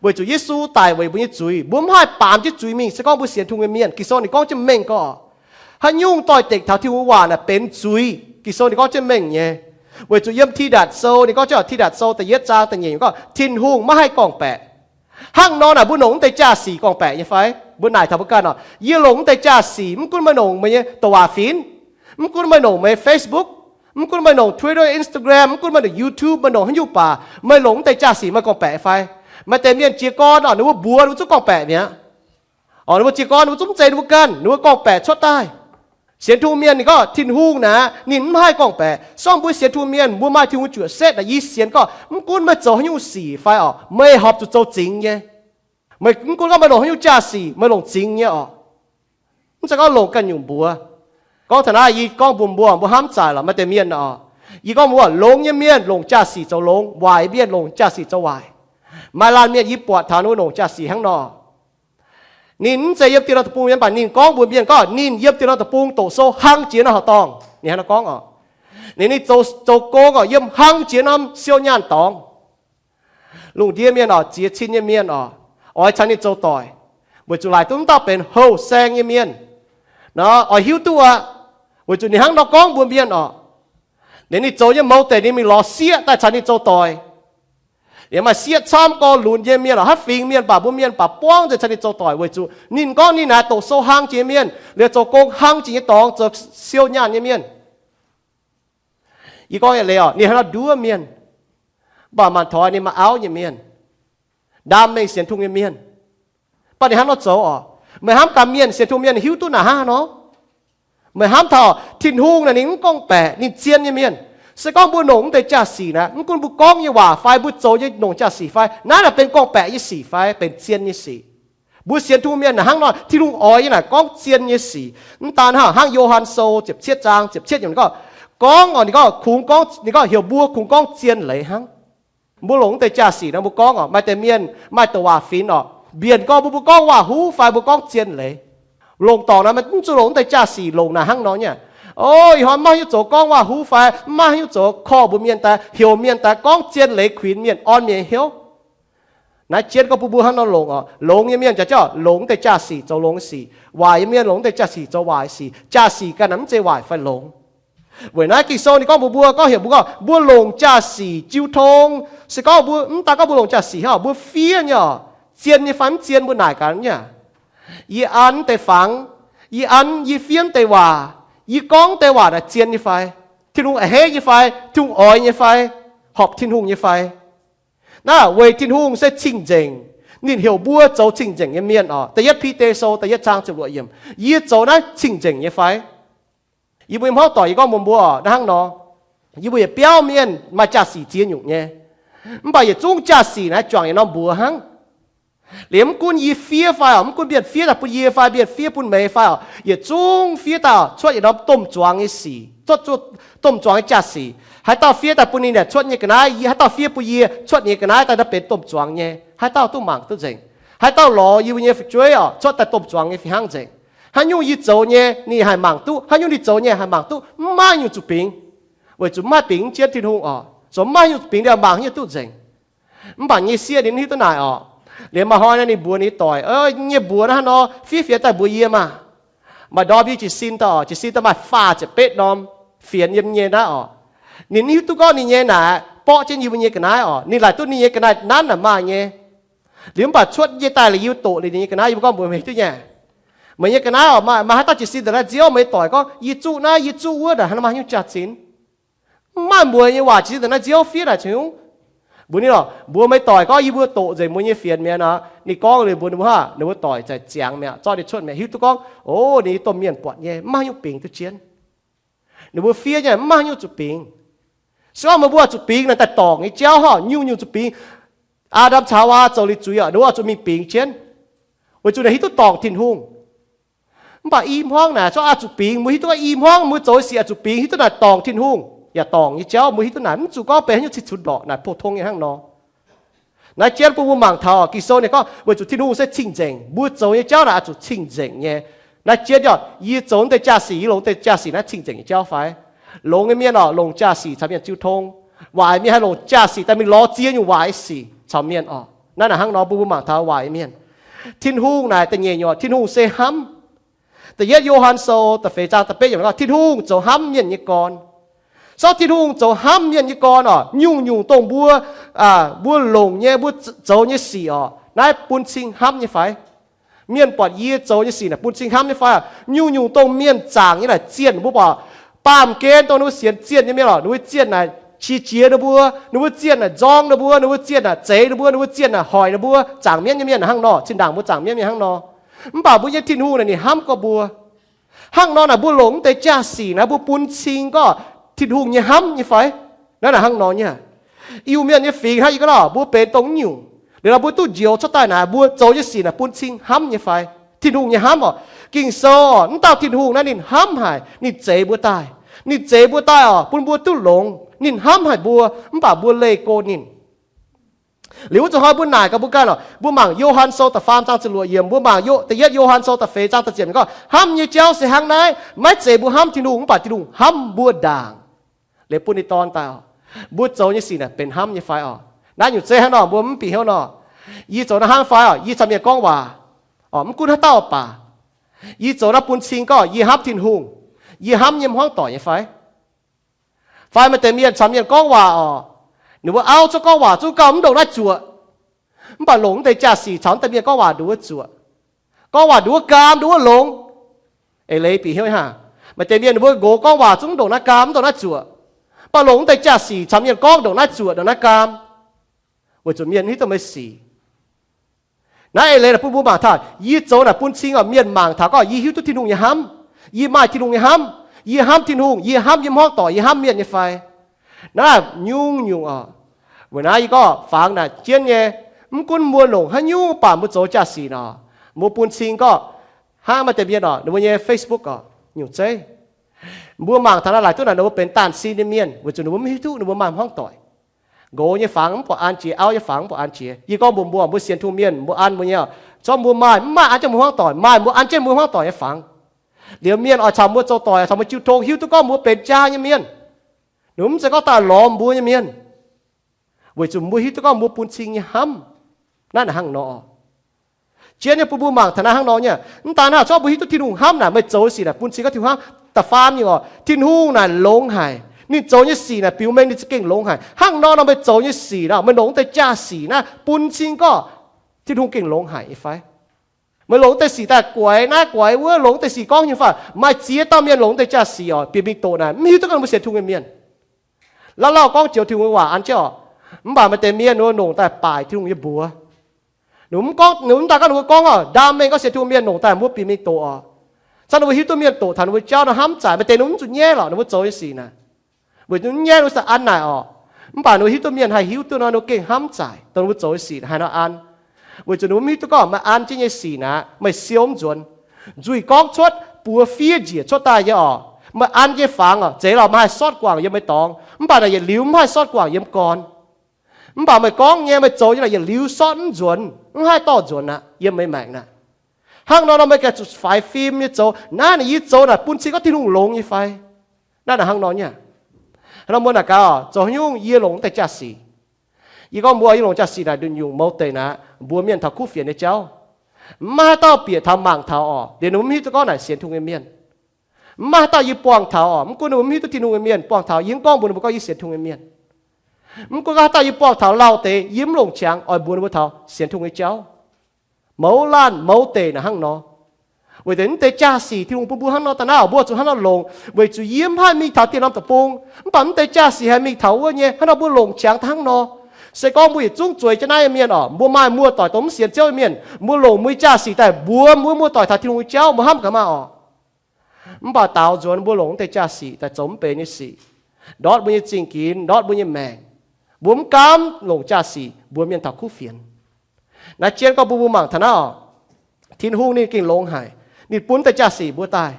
Weic zuqc Yesu daic weic mbuo nyei zuiz, mbuo mv haih baamz jienv zuiz mingh. Se gorngv mbuo sienx Tin-Hungh nyei mienh, Ging-Sou ninh gorngv jienv mengh gorngv, haaix nyungc doix-dekc taux Tin-Hungh waac naaic benx zuiz. Ging-Sou ninh gorngv jienv mengh nyei. Weic zuqc yiem Tidatc Sou ninh gorngv jienv, Tidatc Sou da'yietv zaang da'nyeic gorngv Tin-Hungh maiv haih gorngv-baeqc. Hnangv nor naaic mbuo longc mv deix jaa-sic gorngv-baeqc nyei fai? Mbuo naaic taux mbuo ganh oc, yie longc mv deix jaa-sic, mv gunv meih longc meih nyei douc waac finx, mv gunv meih longc meih Facebook, mv gunv meih longc Twitter, Instagram, mv gunv meih longc YouTube, meih longc haaix nyungc baac, meih longc mv deix jaa-sic meih gorngv-baeqc fai? Maaih deix mienh jiez gorn oc, ninh mbuo mbuox ninh mbuo zungv gorngv-baeqc mi'aqv. Oc, ninh mbuo jiez gorn ninh mbuo zungv mv zeiz ninh mbuo ganh, ninh mbuo gorngv-baeqc cuotv daaih. Sienx Tin-Hungh mienh ninh gorngv Tin-Hungh naaic ninh mv haih gorngv-baeqc. Sorng mbuo sienx Tin-Hungh mienh mbuo maaih Tin-Hungh juoqc setv naaic, yie sienx gorngv mv gunv meih zoux haaix nyungc sic fai oc, meih horpc zuqc zoux zingx nyei. Meih mv gunv gorngv meih longc haaix nyungc jaa-sic, meih longc zingx nyei oc. Mv zeiz gorngv longc ganh nyungc mbuox. Gorngv taux naaiv yie gorngv mbuox mbuo, mbuo hnamv zaaic lorqc, maaih deix mienh oc, yie gorngv mbuox longx nyei mienh longc jaa-sic zoux longx, waaic mienh longc jaa-sic zoux waaic. Maaih laanh mienh yie buatc taux ninh mbuo longc jaa-sic hnangv nor. Ninh mv zeiz yiem dieh norm deic-bung mienh, mv baac ninh gorngv mbuox mienh gorngv ninh yiem dieh norm deic-bung doqc sou hlang jiex norm horqc dorngh. Ninh hnangv nor gorngv oc. Ninh, ninh zoux, zoux gong oc, yiem hlang jiex norm siou nyaanh dorngx. Lungh ndiev mienh oc, ziex cin nyei mienh oc, oix caux ninh zoux doic, weic zuqc laaic duqv mv dauh benx houh saeng nyei mienh nor, oix hiuv duqv aqv. Weic zuqc ninh hnangv nor gorngv mbuox mienh oc. Ninh, ninh zoux nyei mouz deix ninh mingh lorz sieqv daaih caux ninh zoux doic. Yaac maaih sieqv camv gorx lunx nyei mienh oc, haaix fingx mienh baac mbuo mienh baac buangv nzengc caux ninh zoux doic weic zuqc ninh gorngv ninh naaic doqc sou hlang jiex mienh, liuz zoux gong hlang jiex nyei dorngx, zoux siou nyaanh nyei mienh. Yie gorngv leiz oc, ninh hnangv nor nduov mienh, mv baac maanc taux ninh maaih auv nyei mienh, ndaam mengh sienx Tin-Hungh nyei mienh, mv baac ninh hnangv nor zoux oc. Meih hnamv gaax mienh, sienx Tin-Hungh mienh hiuv duqv naaic hnangv haaix nor? Meih hnamv taux Tin-Hungh naaic ninh mv gorngv-baeqc, ninh zien nyei mienh. Se gorngv mbuo longc mv deix jaa-sic naaic, mv gunv mbuo gorngv nyei waac fai mbuo zoux nyei longc jaa-sic fai, naaiv naaic benx gorngv-baeqc nyei sic fai benx zien nyei sic? Mbuo sienx Tin-Hungh mienh naaic hnangv nor, Tin-Hungh oix nyei naaic gorngv zien nyei sic. Mv daan hnangv, hnangv Yo^han Sou ziepc cietv zaang ziepc cietv yiemc ninh gorngv, gorngv oc, ninh gorngv kungx gorngv, ninh gorngv heuc mbuo kungx gorngv zien leiz hnangv. Mbuo longc mv deix jaa-sic nor mbuo gorngv oc, maaih deix mienh maaih douc waac finx oc, mbienc gorngv mbuo, mbuo gorngv waac-huv fai mbuo gorngv zien leiz. Longc dorngc naaic maiv zuqc longc mv deix jaa-sic longc naaic hnangv nor nyei. O, ih hnoi maiv hiuv zoux gorngv waac-huv fai maiv hiuv zoux korv mbuox mienh daaih, heuc mienh daaih gorngv zien leiz kuinx mienh, orn mienh hnyouv. Naaiv jienv gorngv bun mbuo hnangv nor longx oc. Longx nyei mienh jaax jauv longx deix jaa-sic zoux longx sic. Waaic nyei mienh longx deix jaa-sic zoux waaic sic. Jaa-sic ganh naaic mv zeiz waaic fai longx. Weic naaiv Ging-Sou ninh gorngv mbuox mbuo, gorngv heuc mbuo gorngv mbuo longc jaa-sic jiu tong. Se gorngv mbuo mv daan gorngv mbuo longc jaa-sic hnangv, mbuo fiev nyei oc, zien nyei fai mv zien mbuo naaic gaax nyei. Yie an deix fangx, yie an, yie fiev deix waac, yie gorngv deix waac naaic zien nyei fai? Tin-Hungh a'hneiv nyei fai? Tin-Hungh oix nyei fai? Horpc Tin-Hungh nyei fai? Naaiv weic Tin-Hungh se cing-nzengc. Ninh heuc mbuo zoux cing-nzengc nyei mienh oc. Da'yietv Bide Sou da'yietv zaang ziepc luoqc yiemc, yie zoux naaiv cing-nzengc nyei fai? Yie mbuo nyei hmuangv doic, yie gorngv mbuox mbuo oc, naaiv hnangv nor, yie mbuo yietc biauv mienh maaih jaa-sic ziex nyungc nyei. Mv baac yietc zungv jaa-sic naaiv juangc yietc norm mbuox hnangv. Liemh mv gunv yie fiev fai oc, mv gunv mienh fiev daaih bun yie fai mienh fiev bun meih fai oc, yietc zungv fiev daaih oc cuotv yietc norm domh zuangx nyei sic, cuotv domh zuangx nyei jaa-sic. Haaix dauh fiev daaih bun ninh yaac cuotv nyei ga'naaiv, haaix dauh fiev bun yie cuotv nyei ga'naaiv daaih naaiv benx domh zuangx nyei. Haaix dauh duqv mangc duqv nzengc. Haaix dauh lorz yie mbuo nyei fu'jueiv oc cuotv daaih domh zuangx nyei fih hnangv nzengc. Haaix nyungc yie zoux nyei ninh haih mangc duqv, haaix nyungc ninh zoux nyei haih mangc duqv, mv maaih nyungc zuqc bingx. Weic zuqc mv maaih bingx jienv Tin-Hungh oc, zoux mv maaih nyungc zuqc bingx liuz mangc haaix nyungc duqv nzengc. Mv baac nyei sieqv ninh hiuv duqv naaic oc. Liemh maaih hnoi naaiv ninh mbuox ninh nyei doic, nyei mbuox naaiv hnangv nor fiev fienx daaih mbuox yie maah. Maaih ndorm yie jiez sin daaih oc, jiez sin daaih maaih faah ziepc betv norm fienx yiem nyei naaiv oc. Ninh hiuv duqv gorngv ninh nyei naaic borqv jienv yie mbuo nyei ga'naaiv oc. Ninh laaic duqv ninh nyei ga'naaiv nanv naaic maaih nyei. Liuz mv baac cuotv yie daaih liuz yie doqc ninh nyei ga'naaiv, yie mbuo gorngv mbuox meih duqv nyei, meih nyei ga'naaiv oc, maaih haaix dauh jiez sin daaih naaiv nziouv, meih nyei doic gorngv yie zuqv naaiv, yie zuqv wuov, naaic hnangv nor maaih haaix nyungc jaax-zinh? Mv maaih mbuox nyei waac jiez sin daaih naaiv nziouv fiev naaic cingx nyungc. Mbuox ninh oc, mbuox meih doic gorngv yie mbuo doqc nzengc mbuo nyei fienx mi'aqv nor. Ninh gorngv liuz mbuox ninh mbuo hnangv, ninh mbuo doic zai ziangx mi'aqv, zorqv ninh cuotv mi'aqv, hiuv duqv gorngv, o, ninh nyei domh mienh buatc nyei, mv maaih haaix nyungc bingx duqv jienv. Ninh mbuo fiev nyei mv maaih haaix nyungc zuqc bingx. Se gorngv meih mbuo zuqc bingx naaic daaih dorngc nyei jauv horpc nyungc-nyungc zuqc bingx. Aa^ndam caux Haawaa zoux liuz zuiz oc, ninh mbuo oix zuqc mingh bingx jienv, weic zuqc naaic hiuv duqv dorngc Tin-Hungh. Mv baac i hmuangv naaic corc oix zuqc bingx, mbuo hiuv duqv i hmuangv mbuo zoux sic oix zuqc bingx, hiuv duqv naaic dorngc Tin-Hungh yaac dorngc nyei jauv, mbuo hiuv duqv naaic mv zuqc gorngv benx haaix nyungc cih cunx ndorqc naaic pou-tong nyei hnangv nor. Naaiv jienv bun mbuo mangc taux oc, Ging-Sou ninh gorngv weic zuqc Tin-Hungh se cing-nzengc, mbuo zoux nyei jauv naaic oix zuqc cing-nzengc nyei. Naaiv jienv oc, yie zoux deix jaa-sic, yie longc deix jaa-sic naaiv cing-nzengc nyei jauv fai? Longx nyei mienh oc, longc jaa-sic caux mienh jiu tong. Waaic mienh haih longc jaa-sic daaih mingh lorz ziex nyungc waaic sic caux mienh oc. Naaiv naaic hnangv nor bun mbuo mangc taux waaic mienh. Tin-Hungh naaic da'nyeic nyungc, Tin-Hungh se hnamv. Da'yietv Yo^han Sou da'feix zaang da'betv yiemc gorngv Tin-Hungh zoux hnamv mienh nyei gorn. Sortv Tin-Hungh zoux hnamv mienh nyei gorn oc, nyungc-nyungc dongh mbuo, mbuo longc nyei, mbuo zoux nyei sic oc, naaiv bun cing hnamv nyei fai? Mienh buatc yie zoux nyei sic naaic bun cing hnamv nyei fai? Nyungc-nyungc dongh mienh zaangc nyei naaic zienh mbuo buatc, baamh gen dongh ninh mbuo sienx zienh nyei mienh oc, ninh mbuo zienh naaic qiex jiez ninh mbuo, ninh mbuo zienh naaic nzorng ninh mbuo, ninh mbuo zienh naaic zeix ninh mbuo, ninh mbuo zienh naaic hoic ninh mbuo. Zaangc mienv nyei mienh hnangv nor, zinh ndaangc mbuo zaangc mienv mienh hnangv nor. Mv baac mbuo nyei Tin-Hungh naaic ninh hnamv gorx mbuo. Hnangv nor naaic mbuo longc mv deix jaa-sic naaic mbuo bun cing gorx Tin-Hungh nyei hnamv nyei fai? Naaiv naaic hnangv nor nyei. Iu-Mienh nyei fingx hnangv yie gorngv nor, mbuo benx dongh nyungc. Liuz nor mbuo duqv njoux cuotv daaih naaic, mbuo zoux nyei sic naaic bun cing hnamv nyei fai? Tin-Hungh nyei hnamv oc. Ging-Sou oc, mv dauh Tin-Hungh naaiv ninh hnamv haic, ninh zeix mbuo daaih. Ninh zeix mbuo daaih oc, bun mbuo duqv longx. Ninh hnamv haic mbuo, mv baac mbuo leih go ninh. Liuz wuov zuqc hnoi mbuo naaic gaax mbuo ganh oc, mbuo mangc Yo^han Sou da'faam zaang ziepc luoqc yiemc, mbuo mangc da'yietv Yo^han Sou da'feix zaang da'ziepc gorngv, hnamv nyei jauv se hnangv naaiv, maiv zeiz mbuo hnamv Tin-Hungh, mv baac Tin-Hungh hnamv mbuo ndaangc, liuz bun ninh Dorn daaih oc. Mbuo zoux nyei sic naaic benx hnamv nyei fai oc? Naaiv nyungc zeiv hnangv nor mbuo mv bieqc hnyouv nor. Yie zoux naaiv hnamv fai oc? Yie caux mienh gorngv waac oc, mv gunv haaix dauh baac, yie zoux naaiv bun cing gorngv yie hnamv Tin-Hungh, yie hnamv yie nyei hmuangv doic nyei fai? Fai maaih deix mienh caux mienh gorngv waac oc, ninh mbuo auv cuotv gorngv waac zungv gauh mv ndongc naaiv zuoqc, mv baac longc mv deix jaa-sic caux mv deix mienh gorngv waac nduov zuoqc. Gorngv waac nduov gaam nduov longx. Eix leiz bieqc hnyouv hnangv. Maaih deix mienh ninh mbuo nqox gorngv waac zungv ndongc naaiv gaam mv ndongc naaiv zuoqc, mv baac longc mv deix jaa-sic caux mienh gorngv ndongc naaiv zuoqc ndongc naaiv gaam, weic zuqc mienh hiuv duqv meih sic. Naaiv eix leiz naaic bun mbuo mangc taux, yie zoux naaic bun cing oc, mienh mangc taux gorngv yie hiuv duqv Tin-Hungh nyei hnamv, yie maaih Tin-Hungh nyei hnamv, yie hnamv Tin-Hungh, yie hnamv yie nyei hmuangv doic, yie hnamv mienh nyei fai? Naaiv nyungc-nyungc oc. Weic naaiv yie gorngv fangx naaic jienv nyei, mv gunv mbuo longc haaix nyungc baac mbuo zoux jaa-sic nor, mbuo bun cing gorngv, hnangv maaih deix mienh oc, ninh mbuo nyei Facebook oc, nyungc zeiv, mbuo mangc taux naaiv laaic duqv naaic ninh mbuo benx daanh sin nyei mienh, weic zuqc ninh mbuo mv hiuv duqv ninh mbuo maaih hmuangv doic. Nqox nyei fangx mv buatc an jiex, auv nyei fangx mv buatc an jiex. Yie gorngv mbuox mbuo, mbuo sienx Tin-Hungh mienh, mbuo an mbuo nyei, zorqv mbuo maaih, mv maaih an jienv mbuo hmuangv doic, maaih mbuo an jienv mbuo hmuangv doic nyei fangx. Liuz mienh oix caux mbuo zoux doic, caux mbuo jiu tong, hiuv duqv gorngv mbuo benx jaa nyei mienh. Ninh mbuo mv zeiz gorngv daaih lorz mbuo nyei mienh, weic zuqc mbuo hiuv duqv gorngv mbuo bun cing nyei hnamv. Naaiv naaic hnangv nor. Jien nyei bun mbuo mangc taux naaiv hnangv nor nyei. Mv daan hnangv, corc mbuo hiuv duqv Tin-Hungh hnamv naaic, meih zoux nyei sic naaic bun cing gorngv Tin-Hungh hnamv. Da'faam nyungc oc, Tin-Hungh naaic longx haic. Ninh zoux nyei sic naaic biux mengh ninh za'gengh longx haic. Hnangv nor nor meih zoux nyei sic naaic, meih longc deix jaa-sic naaiv bun cing gorngv Tin-Hungh gengh longx haic nyei fai? Meih longc deix sic daaih guaix naaiv guaix wuov, longc deix sic gorngv nyei fai? Maaih ziex dauh mienh longc deix jaa-sic oc, bieqc mingh doqc naaic, mv hiuv duqv gorngv mbuo sienx Tin-Hungh nyei mienh. Lauh lauh gorngv joux Tin-Hungh nyei waac an jienv oc. Mv baac maaih deix mienh wuov longc daaih baaic Tin-Hungh nyei mbuox. Ninh mv gorngv, ninh mv daan gorngv ninh mbuo gorngv oc, ndaam mengh gorngv sienx Tin-Hungh mienh longc daaih mbuo bieqc mingh doqc oc. Cangv ninh mbuo hiuv duqv mienh doqc taux ninh mbuo jauv nor hnamv zaic, maaih deix ninh mv zuqc nyaiv lorqc, ninh mbuo zoux nyei sic naaic. Weic zuqc nyaiv ninh mbuo sa an naaic oc. Mv baac ninh mbuo hiuv duqv mienh haih hiuv duqv nor, ninh mbuo gengh hnamv zaic dongh ninh mbuo zoux nyei sic naaic haaix nor an. Weic zuqc ninh mbuo mv hiuv duqv gorngv maaih an jienv nyei sic naaic meih siou mv nzuonx. Nzuih gorngv cuotv buoz fiev njiec cuotv daaih nyei oc, meih an nyei fangx oc, zeiz lorqc maaih haih sortv guangc yiem meih dorngx, mv baac naaic yietc liuz mv haih sortv guangc yiem gorn. Mv baac meih gorngv nyei, meih zoux nyei naaic yietc liuz sortv mv nzuonx, mv haih dorh nzuonx aqv yiem meih maengc naaic. Hnangv nor nor meih gengh zuqc faix fim nyei zoux. Naaiv naaic yie zoux naaic bun cing gorngv Tin-Hungh longx nyei fai? Naaiv naaic hnangv nor nyei. Hnangv nor mbuo naaic gaax oc, zoux haaix nyungc yie longc mv deix jaa-sic? Yie gorngv mbuo yie longc jaa-sic naaic ndunh nyungc mouz deic naaic, mbuox mienh taux kuv fienx nyei jauv. Mv maaih haaix dauh bieqc taux mangc taux oc, liuz ninh mv hiuv duqv gorngv naaic sienx Tin-Hungh nyei mienh. Mv maaih haaix dauh yie buangh taux oc, mv gunv ninh mbuo mv hiuv duqv Tin-Hungh nyei mienh, buangh taux yie mv gorngv mbuox ninh mbuo gorngv yie sienx Tin-Hungh nyei mienh. Mv gunv haaix dauh yie buangh taux lauh deix, yie mv longc qangx oix mbuox ninh mbuo taux sienx Tin-Hungh nyei jauv. Mouz laanh mouz deic naaic hnangv nor. Weic zuqc mv deix jaa-sic Tin-Hungh bun mbuo hnangv nor daaih naaiv oc, mbuo zuqc hnangv nor longc, weic zuqc yie mv haih mingh taux dieh norm deic-bung. Mv baac mv deix jaa-sic haih mingh taux wuov nyei, hnangv nor mbuo longc qangx daaih hnangv nor. Se gorngv mbuo yietc zungv zueiz jienv naaiv nyei mienh oc, mbuo maaih muoz-doic dongh mv sienx Ziouv nyei mienh, mbuo longc mbuo nyei jaa-sic daaih mbuox mbuo muoz-doic taux Tin-Hungh nyei jauv, mbuo hnamv gaax maah oc. Mv baac daaux nzuonx mbuo longc mv deix jaa-sic daaih zoux mv benx nyei sic, ndortv mbuo nyei zingh ginx, ndortv mbuo nyei maengc. Mbuo mv gaamv longc jaa-sic mbuox mienh taux kuv fienx. Naaiv jienv gorngv bun mbuo mangc taux naaiv oc, Tin-Hungh ninh gengh longx haic, ninh bun mv deix jaa-sic mbuo daaih.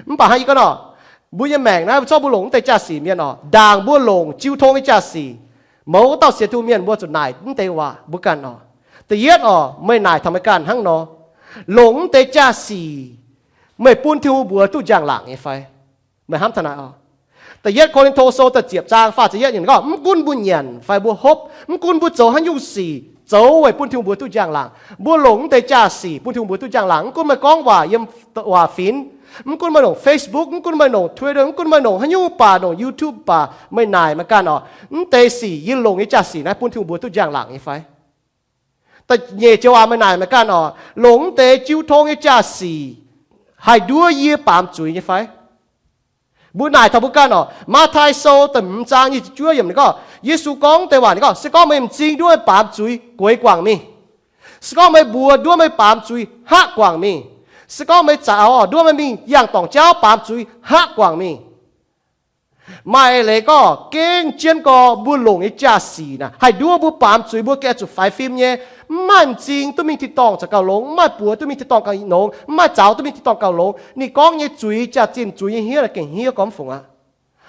Mv baac hnangv yie gorngv nor, mbuo nyei maengc naaiv zorqv mbuo longc mv deix jaa-sic mienh oc, ndaangc mbuo longc jiu tong nyei jaa-sic, mouz dauh sienx Tin-Hungh mienh mbuo zuqc naaic mv deix waac mbuo ganh oc. Da'yietv oc, meih naaic taux meih ganh hnangv nor, longc mv deix jaa-sic meih bun Tin-Hungh mbuox duqv njang-laangc nyei fai? Meih hnamv taux naaic oc. Da'yietv Ko^lin^to Sou da'ziepc zaang faah ziepc yietv nyungc gorngv, mv gunv mbuo nyanc fai mbuo hopv, mv gunv mbuo zoux haaix nyungc sic, zoux weic bun Tin-Hungh mbuox duqv njang-laangc. Mbuo longc mv deix jaa-sic bun Tin-Hungh mbuox duqv njang-laangc. Mv gunv meih gorngv waac yiem waac-finx, mv gunv meih longc Facebook, mv gunv meih longc Twitter, mv gunv meih longc haaix nyungc baac, longc YouTube baac, meih naaic meih ganh oc, mv deix sic yie longc nyei jaa-sic naaiv bun Tin-Hungh mbuox duqv njang-laangc nyei fai? Da'nyeic joux waac meih naaic meih ganh oc, longc mv deix jiu tong nyei jaa-sic haih nduov yie baamz zuiz nyei fai? Mbuo naaic taux mbuo ganh oc. Matv^taai Sou da'hmz zaang nyic ziepc juov yiemc ninh gorngv, Yesu gorngv deix waac ninh gorngv, se gorngv meih m'zing nduov meih baamz zuiz, gueix guangc mingh. Se gorngv meih mbuox nduov meih baamz zuiz, hngaqv guangc mingh. Se gorngv meih zaux nduov meih mingh yangh dorngc jauv baamz zuiz, hngaqv guangc mingh. Maaih leiz gorngv gengh jienv gorx mbuo longc nyei jaa-sic naaic haih nduov mbuo baamz zuiz, mbuo gengh zuqc faix fim nyei. Mv maaih m'zing duqv mingh tin-dorngh caux gauh longx, mv maaih buoz duqv mingh tin-dorngh gauh longx, mv maaih zaux duqv mingh tin-dorngh gauh longx. Ninh gorngv nyei zuiz, jaax-zinh zuiz nyei hniev gengh hniev gormx fungc aqv.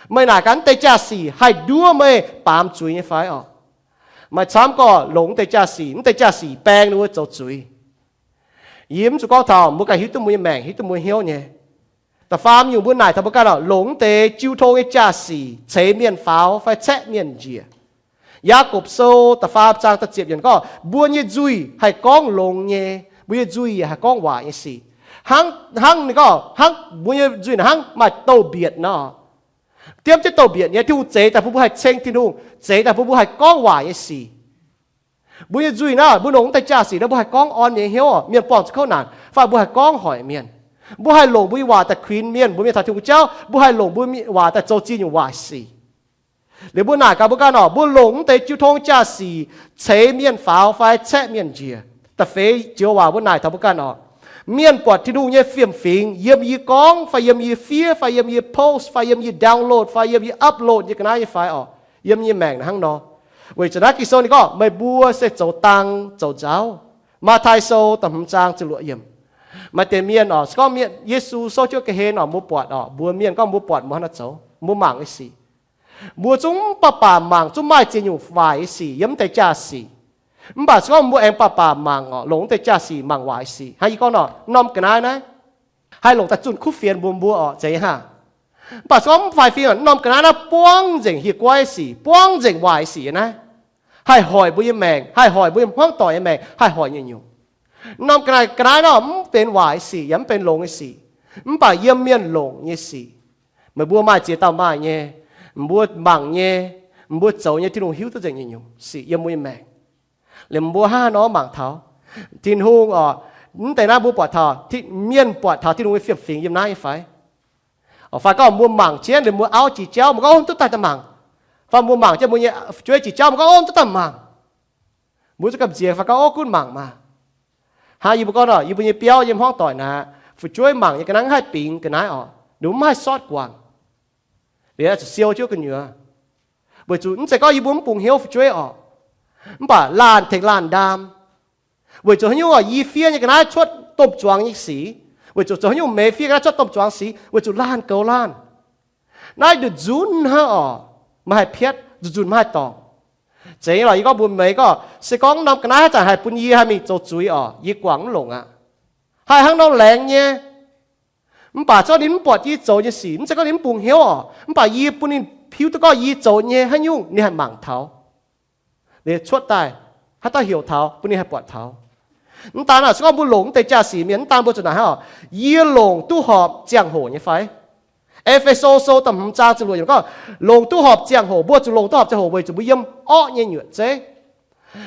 Meih naaic gaax, mv deix jaa-sic haih nduov meih baamz zuiz nyei fai oc? Maaih camv gorx longc mv deix jaa-sic, mv deix jaa-sic baeng ninh mbuo zoux zuiz. Yie mv zuqc gorngv taux mbuo ganh hiuv duqv mbuo nyei maengc, hiuv duqv mbuo hnyouv nyei. Da'faam nyungc mbuo naaic taux mbuo ganh oc, longc mv deix jiu tong nyei jaa-sic ceix mienh faaux fai caeqv mienh njiec. Yaagorpc Sou da'faam zaang da'ziepc yiemc gorngv, mbuo nyei nzuih haih gorngv longx nyei, mbuo nyei nzuih yaac haih gorngv waaic nyei sic. Hnangv, hnangv ninh gorngv, hnangv mbuo nyei nzuih naaic hnangv maaih douz-mbietc nor. Diemv jienv douz-mbietc nyei, Tin-Hungh zeix daaih bun mbuo haih ceng Tin-Hungh, zeix daaih bun mbuo haih gorngv waaic nyei sic. Mbuo nyei nzuih naaic, mbuo longc mv deix jaa-sic naaic, mbuo haih gorngv orn mienh hnyouv, mienh buangh zuqc kouv naanc, fai mbuo haih gorngv hoic mienh. Mbuo haih longc mbuo nyei waac daaih kuinx mienh, mbuox mienh taux Tin-Hungh jauv, mbuo haih longc mbuo nyei waac daaih zoux ziex nyungc waaic sic. Liuz mbuo naaic gaax mbuo ganh oc, mbuo longc mv deix jiu tong jaa-sic ceix mienh faaux fai caeqv mienh njiec. Da'feix joux waac mbuo naaic taux mbuo ganh oc, mienh buatc Tin-Hungh nyei fiem-fingx yiem yie gorngv fai yiem yie fiev fai yiem yie post fai yiem yie download fai yiem yie upload nyei ga'naaiv nyei fai oc, yiem yie maengc naaic hnangv nor. Weic zuqc naaiv Ging-Sou ninh gorngv, meih mbuo se zoux dang zoux nzauv. Matv^taai Sou da'hmz zaang ziepc luoqc yiemc. Maaih deix mienh oc, se gorngv mienh, Yesu souv jienv ga'hlen oc, mbuo buatc oc, mbuox mienh gorngv mbuo buatc mbuo hnangv naaiv zoux, mbuo mangc nyei sic. Mbuo zungv mv baac baac mangc zungv maaih ziex nyungc waaic nyei sic yiem mv deix jaa-sic. Mv baac se gorngv mbuo aengx baac baac mangc oc, longc mv deix jaa-sic mangc waaic sic. Hnangv yie gorngv nor, norm ga'naaiv naaiv haih longc daaih zunh kuv fienx mbuox mbuo oc, zeiz hnangv. Mv baac se gorngv mv faix fim, norm ga'naaiv naaiv buangv nzengc hieh guaiv sic, buangv nzengc waaic sic naaiv. haih hoic mbuo nyei maengc, haih hoic mbuo nyei hmuangv doic nyei maengc, haih hoic nyungc-nyungc. Norm ga'naaiv, ga'naaiv nor mv benx waaic nyei sic, yaac mv benx longx nyei sic, mv baac yiem mienh longc nyei sic. Meih mbuo maaih ziex dauh maaih nyei, mbuo mangc nyei, mbuo zoux nyei, Tin-Hungh hiuv duqv nzengc nyungc-nyungc sic yiem mbuo nyei maengc. Liemh mbuo hnangv haaix nor mangc taux Tin-Hungh oc, mv deix naaiv mbuo buatc taux, mienh buatc taux Tin-Hungh nyei fiem-fingx yiem naaiv nyei fai? Fai gorngv mbuo mangc jienv liemh mbuo auv jiex jauv, mbuo gorngv, Ov, duqv daaih daaih mangc. Fai mbuo mangc jienv mbuo nyei fu'jueiv jiex jauv, mbuo gorngv, Ov, duqv daaih mangc. Mbuo zuqc gamh nziex fai gorngv, Ov, gunv mangc maah. Hnangv yie mbuo gorngv nor, yie mbuo nyei biauv yiem hmuangv doic naaiv, fu'jueiv mangc nyei ga'naaiv mv haih bingx ga'naaiv oc, ninh mv haih sortv guangc. Liuz zuqc siou jienv gu'nyuoz. Weic zuqc mv zeiz gorngv yie mbuo mv bungx hnyouv fu'jueiv oc, mv baac laanh tengx laanh ndaam. Weic zuqc haaix nyungc oc, yie fiev nyei ga'naaiv cuotv domh zuangx nyei sic. Weic zuqc zoux haaix nyungc meih fiev ga'naaiv cuotv domh zuangx sic? Weic zuqc laanh goux laanh. Naaiv nduqc nzunc hnangv oc, maiv haih piatv, nzunc nzunc maiv haih dorngc. Zeiz nyei lorqc, yie gorngv mbuox meih gorngv, se gorngv norm ga'naaiv haaix zanc haih bun yie haih mingh zoux zuiz oc, yie guangc mv longc aqv. Haih hnangv nor laengz nyei. Mv baac zorqv ninh mv buatc yie zoux nyei sic, mv zeiz gorngv ninh mv bungx hnyouv oc, mv baac yie bun ninh hiuv duqv gorngv yie zoux nyei haaix nyungc ninh haih mangc taux. Liuz cuotv daaih, haaix dauh heuc taux, bun ninh haih buatc taux. Mv daan naaic, se gorngv mbuo longc mv deix jaa-sic mienh, mv daan mbuo zuqc naaic hnangv oc, yie longc duqv horpc ziangh hoc nyei fai? E^fe^so sou da'hmz zaang ziepc luoqc yiemc gorngv, longc duqv horpc ziangh hoc. Mbuo zuqc longc duqv horpc ziangh hoc weic zuqc mbuo yiem orqv nyei nyuoqc zeiv.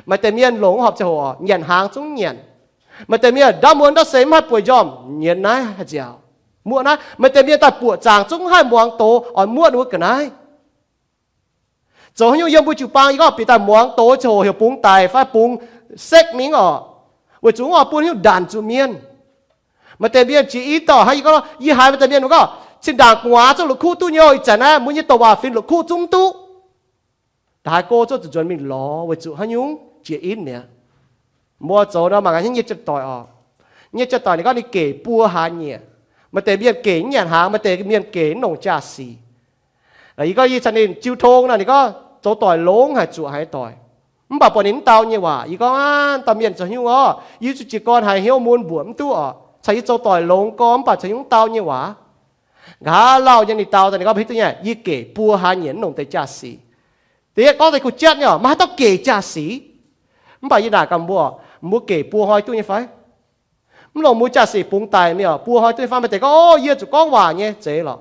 Maaih deix mienh longc horpc ziangh hoc oc, nyanc hnaangx zungv nyanc. Maaih deix mienh ndaamv muonz ndaamv seix mv haih bueix njormh, nyienz naaiv haih nziaauc, muoqv naaiv. Maaih deix mienh daaih buoqc zaangc zungv mv haih muangx doz, oix muoqv ninh mbuo ga'naaiv. Zoux haaix nyungc yiem mbuo jiu-baang, yie gorngv bieqc daaih muangx doz ziangh hoc heuc bungx daic fai bungx sekv mingh oc, weic zuqc mv oix bun haaix nyungc ndanc zuqc mienh. Maaih deix mienh jiex in dorh hnangv yie gorngv, yie haiz maaih deix mienh gorngv, zinh ndaangc gu'nguaaz zungv la'kuqv duqv nyei, ih zanc naaiv mbuo nyei douc waac fingx la'kuqv zungv mv duqv. Ndongc haaix go zungv zuqc nzuonx mingh lorz weic zuqc haaix nyungc? Jiex in mi'aqv. Mbuo zoux nor mangc gaax nyei jien-doic oc. Nyei jien-doic ninh gorngv ninh gec buo hlaax nyieqc. Maaih deix mienh gec mv nyanc hnaangx, maaih deix mienh gec mv longc jaa-sic. Yie gorngv yie caux ninh jiu tong nor, ninh gorngv zoux doic longx haic, zuoqc haic doic. Mv baac buatc ninh mv dau nyei waac, yie gorngv, Aav, dauh mienh zoux haaix nyungc orqc? Yie zuqc jiez gorn haiz hnyouv mun mbuoqc mv duqv oc. Caux yie zoux doic longx gorx mv baac zoux haaix nyungc mv dau nyei waac. Nqa'haav lauh nyei ninh dau daaih, ninh gorngv, Hiuv duqv nyei, yie gec buo hlaax nyieqc mv longc deix jaa-sic. Da'yietv gorngv deix kuh jatv nyei oc, maiv haaix dauh gec jaa-sic. Mv baac yie naaic gaax mbuo, mbuo gec buo hnoi duqv nyei fai? Mv longc mbuo jaa-sic bungx daic mingh oc, buo hnoi duqv nyei fai? Maaih deix gorngv, Ov, yie zuqc gorngv waac nyei, zeiz lorqc.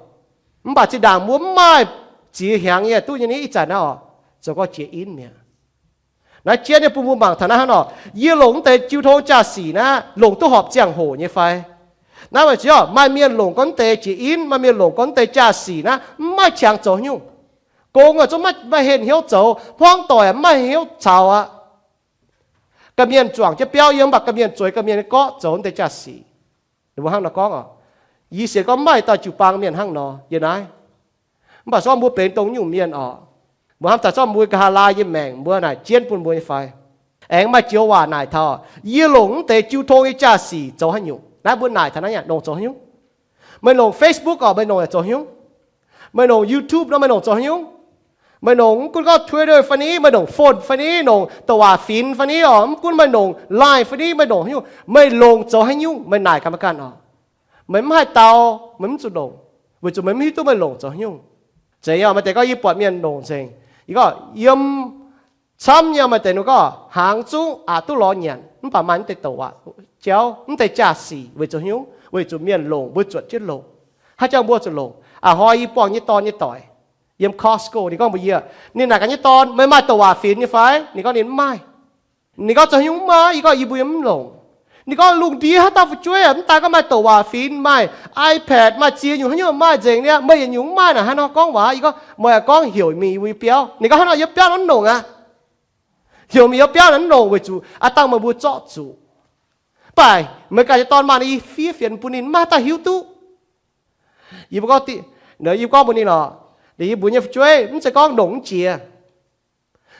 Mv baac zinh ndaangc mbuo mv maaih ziex hnyangx nyei duqv nyei, ih zanc naaiv oc, zoux gorngv jiex in mi'aqv. Naaiv jienv nyei bun mbuo mangc taux naaiv hnangv nor, yie longc mv deix jiu tong jaa-sic naaiv longc duqv horpc ziangh hoc nyei fai? Naaiv weic zuqc maaih mienh longc gorngv mv deix jiex in, maaih mienh longc gorngv mv deix jaa-sic naaiv mv maaih qangx zoux haaix nyungc. Gong aac zungv maiv, maiv henh hnyouv zoux, hmuangv doic aac maiv henh hnyouv caux aqv. Ga'mienh zuangx jienv biauv yiem, mv baac ga'mienh zueiz ga'mienh nyei gorqv zoux mv deix jaa-sic. Ninh mbuo hnangv nor gorngv oc. Yie sienx gorngv maaih dauh jiu-baang mienh hnangv nor yiem naaiv. Mv baac se gorngv mbuo benx dongh nyungc mienh oc, mbuo hnamv daaih se gorngv mbuo nqa'haav laai nyei maengc mbuo naaic jienv bun mbuo nyei fai? Aengx maaih joux waac naaic taux, yie longc mv deix jiu tong nyei jaa-sic zoux haaix nyungc? Naaiv mbuo naaic taux naaiv nyungc, longc zoux haaix nyungc? Meih longc Facebook oc, meih longc zoux haaix nyungc? Meih longc YouTube nor, meih longc zoux haaix nyungc? Meih longc mv gunv gorngv Twitter fai ni, meih longc phone fai ni, longc douc waac finx fai ni oc, mv gunv meih longc Line fai ni, meih longc haaix nyungc, meih longc zoux haaix nyungc? Meih naaic gaax meih ganh oc. Meih mv haih dau, meih mv zuqc longc, weic zuqc meih mv hiuv duqv meih longc zoux haaix nyungc. Zeiz nyei oc, maaih deix gorngv yie buatc mienh longc nzengc. Yie gorngv yiem camv nyei, maaih deix ninh gorngv hnaangx zungv aqc duqv lorz nyanc, mv baac maaih mv deix douc waac jauv, mv deix jaa-sic weic zuqc haaix nyungc? Weic zuqc mienh longc, mbuo zuotc jienv longc. Haaix jangx mbuo zuqc longc? A'hnoi yie buangh nyei dorn nyei doic yiem Costco, ninh gorngv mbuox yie, ninh naaic gaax nyei dorn, Meih maaih douc waac finx nyei fai? Ninh gorngv ninh mv maaih. Ninh gorngv zoux haaix nyungc mv maaih? Yie gorngv yie mbuo yiem mv longc. Ninh gorngv lungh ndiev haaix dauh fu'jueiv mv daan gorngv maaih douc waac finx, maaih iPad, maaih ziex nyungc haaix nyungc maaih nzengc niaa, meih yietc nyungc mv maaih naaic hnangv nor gorngv waac. Yie gorngv meih aengx gorngv heuc mingh yie mbuo nyei biauv. Ninh gorngv hnangv nor yiem biauv naaiv mv longc aqv. Heuc mingh yiem biauv naaiv mv longc weic zuqc aav dangh meih mbuo zorqv zuqc. Mv baac Megaa nyei dorn maah, yie fiev fienx bun ninh, mv maaih haaix dauh hiuv duqv. Yie mbuo gorngv, yie mbuo gorngv mbuox ninh lorqc, yie mbuo nyei fu'jueiv mv zeiz gorngv longc mv jiex.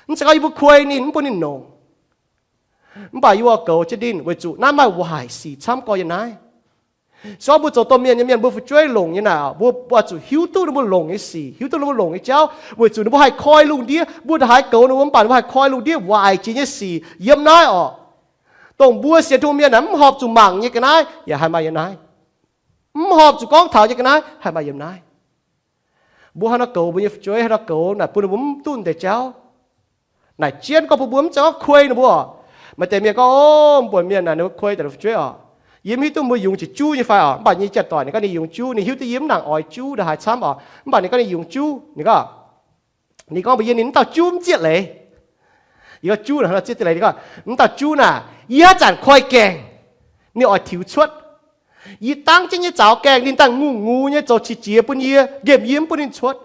Mv zeiz gorngv yie mbuo kuei ninh mv bun ninh longc. Mv baac yie mbuo goux jienv ninh weic zuqc naaiv maaih waaic sic camv gorx yiem naaiv. Se gorngv mbuo zoux domh mienh nyei mienh, mbuo fu'jueiv longc nyei naaic, mbuo oix zuqc hiuv duqv ninh mbuo longc nyei sic, hiuv duqv ninh mbuo longc nyei jauv, weic zuqc ninh mbuo haih koi lungh ndiev. Mbuo ndongc haaix goux ninh mbuo mv baac ninh mbuo haih koi lungh ndiev waaic jiex nyei sic yiem naaiv orqc. Dongh mbuo sienx Tin-Hungh mienh naaic mv horpc zuqc mangc nyei ga'naaiv yaac haih maaih yiem naaiv. Mv horpc zuqc gorngv taux nyei ga'naaiv haih maaih yiem naaiv. Mbuo haaix nor goux mbuo nyei fu'jueiv, haaix nor goux naaic bun ninh mbuo mv duqv deix jauv. Naaic jienv gorngv bun mbuo mv zeiz gorngv kuei ninh mbuo. Maaih deix mienh gorngv, o, mbuo mienh naaic ninh mbuo kuei daaih fu'jueiv oc. Yie mv hiuv duqv mbuo yungz jiex juv nyei fai oc. Mv baac nyei jaa-doic ninh gorngv ninh yungz juv, ninh hiuv duqv yie mv nangc oix juv ndongc haaix camv oc. Mv baac ninh gorngv ninh yungz juv, ninh gorngv, ninh gorngv mbuox yie ninh mv dauh juv mv zieqv leiz. Yie gorngv juv naaic hnangv nor zieqv duqv leiz. Ninh gorngv, mv dauh juv naaic, yie haaix zanc koi gaengh, ninh oix tiux cuotv. Yie dangv jienv nyei zaux gaengh, ninh dangh ngungh ngux nyei zoux qiex jiez bun yie, nqemh yie mv bun ninh cuotv.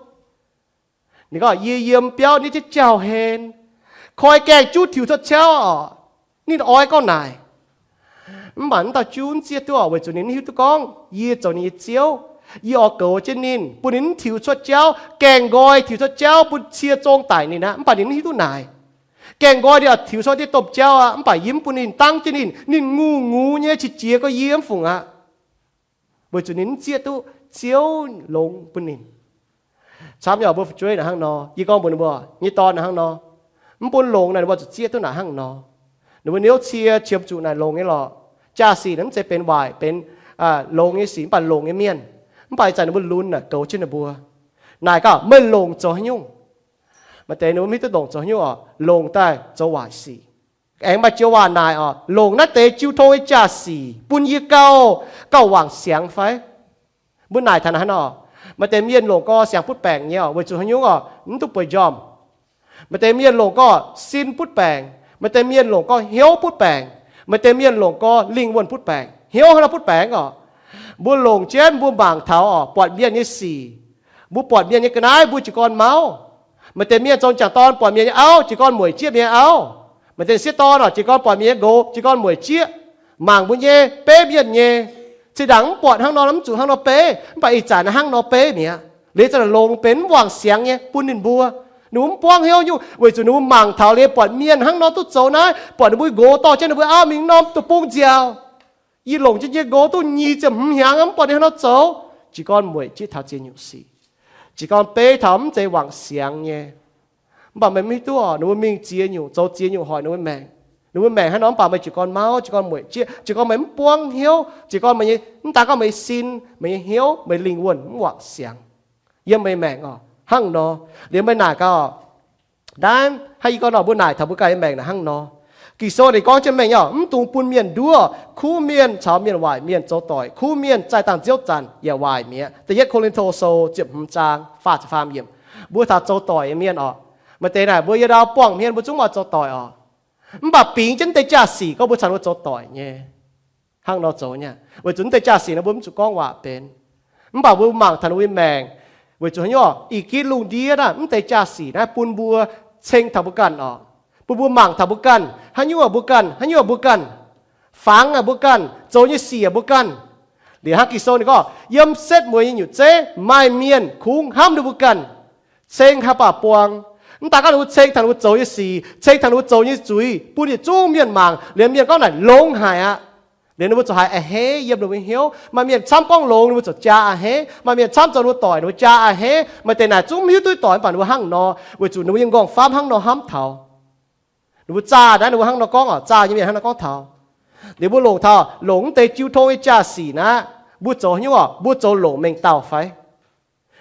Ninh gorngv, yie yiem biauv nitv jienv jauv hen, koi gaengh juv tiux cuotv ciauv oc. Ninh oix gorngv naaic. Mv baac mv dauh juv mv zieqv duqv oc, weic zuqc ninh mv hiuv duqv gorngv yie zoux ninh nyei Ziouv. Yie oix goux jienv ninh, bun ninh mv tiux cuotv jauv, gaengh nqoi tiux cuotv jauv, bun cie zong daic ninh aqv. Mv baac ninh mv hiuv duqv naaic. Gaengh nqoi ninh oix tiux cuotv diqv domh jauv aqv, mv baac yie mv bun ninh, dangv jienv ninh, ninh ngungh ngux nyei qiex jiez gorngv yie mv fungc aqv. Weic zuqc ninh mv zieqv duqv Ziouv longx bun ninh. Camv nyei oc, mbuo fu'jueiv naaic hnangv nor. Yie gorngv mbuox ninh mbuo nyei dorn naaic hnangv nor. Mv bun longx naaic ninh mbuo zuqc zieqv duqv naaic hnangv nor. Ninh mbuo niouv cie qiemx zuqc naaic longx nyei lorqc. Jaa-sic naaic mv zeiz benx waaic, benx longx nyei sic, mv baac longx nyei mienh. Mv baac ih zanc ninh mbuo lunx naaic goux jienv ninh mbuo. Naaic gaax meih longc zoux haaix nyungc? Maaih deix ninh mbuo mv hiuv duqv longc zoux haaix nyungc oc, longc daaih zoux waaic sic. Aengx maaih joux waac naaic oc, longc naaiv deix jiu tong nyei jaa-sic bun yie gauh, gauh wangc siangx fai? Mbuo naaic taux naaic hnangv nor, maaih deix mienh longc gorx siangx butv baengc nyei oc, weic zuqc haaix nyungc oc, mv duqv bueix njormh. Maaih deix mienh longc gorx sin butv baengc, maaih deix mienh longc gorx hnyouv butv baengc, maaih deix mienh longc gorx lingh wuonh butv baengc. Hnyouv hnangv nor butv baengc oc. Mbuo longc jienv mbuo mangc taux oc, buatc mienh nyei sic, mbuo buatc mienh nyei ga'naaiv mbuo jiez gorn mauv. Maaih deix mienh zoux m'jangc dorn buatc mienh nyei auv jiez gorn mueic jieqv mienh nyei auv. Maaih deix sieqv dorn oc, jiez gorn buatc mienh nyei nqox jiez gorn mueic jieqv. Mangc mbuo nyei beiv mienh nyei, zinh ndaangc mv buatc hnangv nor, mv zuqc hnangv nor beiv, mv baac ih zanc hnangv nor beiv mi'aqv. Liuz zanc naaic longx benx mv wangc siangx nyei bun ninh mbuo. Ninh mbuo mv buangv hnyouv nyungc, weic zuqc ninh mbuo mangc taux liuz buatc mienh hnangv nor duqv zoux naaiv, buatc ninh mbuo nqox dorh jienv ninh mbuo auv mingh norm deic-bung nziaauc. Yie longc jienv yie nqox duqv nyic ziepc hmz hnyangx, mv buatc ninh hnangv nor zoux. Jiez gorn mueic jieqv taux ziex nyungc sic. Jiez gorn beiv taux mv zeiz wangc siangx nyei. Mv baac meih mv hiuv duqv oc, ninh mbuo mingh ziex nyungc, zoux ziex nyungc hoic ninh mbuo maengc. Ninh mbuo maengc hnangv nor mv baac meih jiez gorn mauv, jiez gorn mueic jieqv, jiez gorn meih mv buangv hnyouv, jiez gorn meih nyei, mv daan gorngv meih nyei sin, meih nyei hnyouv, meih lingh wuonh mv wangc siangx yiem meih maengc oc. Hnangv nor, liuz meih naaic gaax oc, naaiv hnangv yie gorngv nor, mbuo naaic taux mbuo ganh nyei maengc naaic hnangv nor. Ging-Sou ninh gorngv jienv mengh nyei oc, mv dungx bun mienh nduov. Kuv mienh caux mienh waaic mienh zoux doic. Kuv mienh zaih dangh Ziouv zanc yaac waaic mi'aqv. Da'yietv Ko^lin^to Sou ziepc hmz zaang faah ziepc faam yiemc. Mbuo taux zoux doic nyei mienh oc, maaih deix naaic mbuo yiem ndau buangh hmien mbuo zungv maaih zoux doic oc. Mv baac bingx jienv deix jaa-sic gorngv mbuo caux ninh mbuo zoux doic nyei. Hnangv nor zoux nyei, weic zuqc mv deix jaa-sic naaiv mbuo mv zuqc gorngv waac benx. Mv baac mbuo mangc taux ninh mbuo nyei maengc, weic zuqc haaix nyungc oc, ih gitv lungh ndiev naaiv mv deix jaa-sic naaiv bun mbuo ceng taux mbuo ganh oc, bun mbuo mangc taux mbuo ganh, haaix nyungc mbuo ganh, haaix nyungc mbuo ganh, fangx mbuo ganh, zoux nyei sic mbuo ganh. Liuz hnangv Ging-Sou ninh gorngv, yiem setv mueiz nyei nyutc zeiv maaih mienh kungx hnamv ninh mbuo ganh, ceng haaix baac buang. Mv daan gorngv ninh mbuo ceng taux ninh mbuo zoux nyei sic, ceng taux ninh mbuo zoux nyei zuiz bun yietc zungv mienh mangc, liuz mienh gorngv naaic longx haic aqv. Liuz ninh mbuo ziouc haiz a'hneiv yiem ninh mbuo hnyouv. Maaih mienh camv gorngv longx, ninh mbuo ziouc jaa a'hneiv. Maaih mienh camv zoux ninh mbuo doic, ninh mbuo jaa a'hneiv. Maaih deix naaic zungv mv hiuv duqv doic, mv baac ninh mbuo hnangv nor, weic zuqc ninh mbuo nyei m'nqorngv-famv hnangv nor hnamv taux. Ninh mbuo zaah naaiv ninh mbuo hnangv nor gorngv oc, zaah nyei mienh hnangv nor gorngv taux. Liuz mbuo longc taux, longc mv deix jiu tong nyei jaa-sic naaiv, mbuo zoux haaix nyungc oc, mbuo zoux longc mengh dauh fai?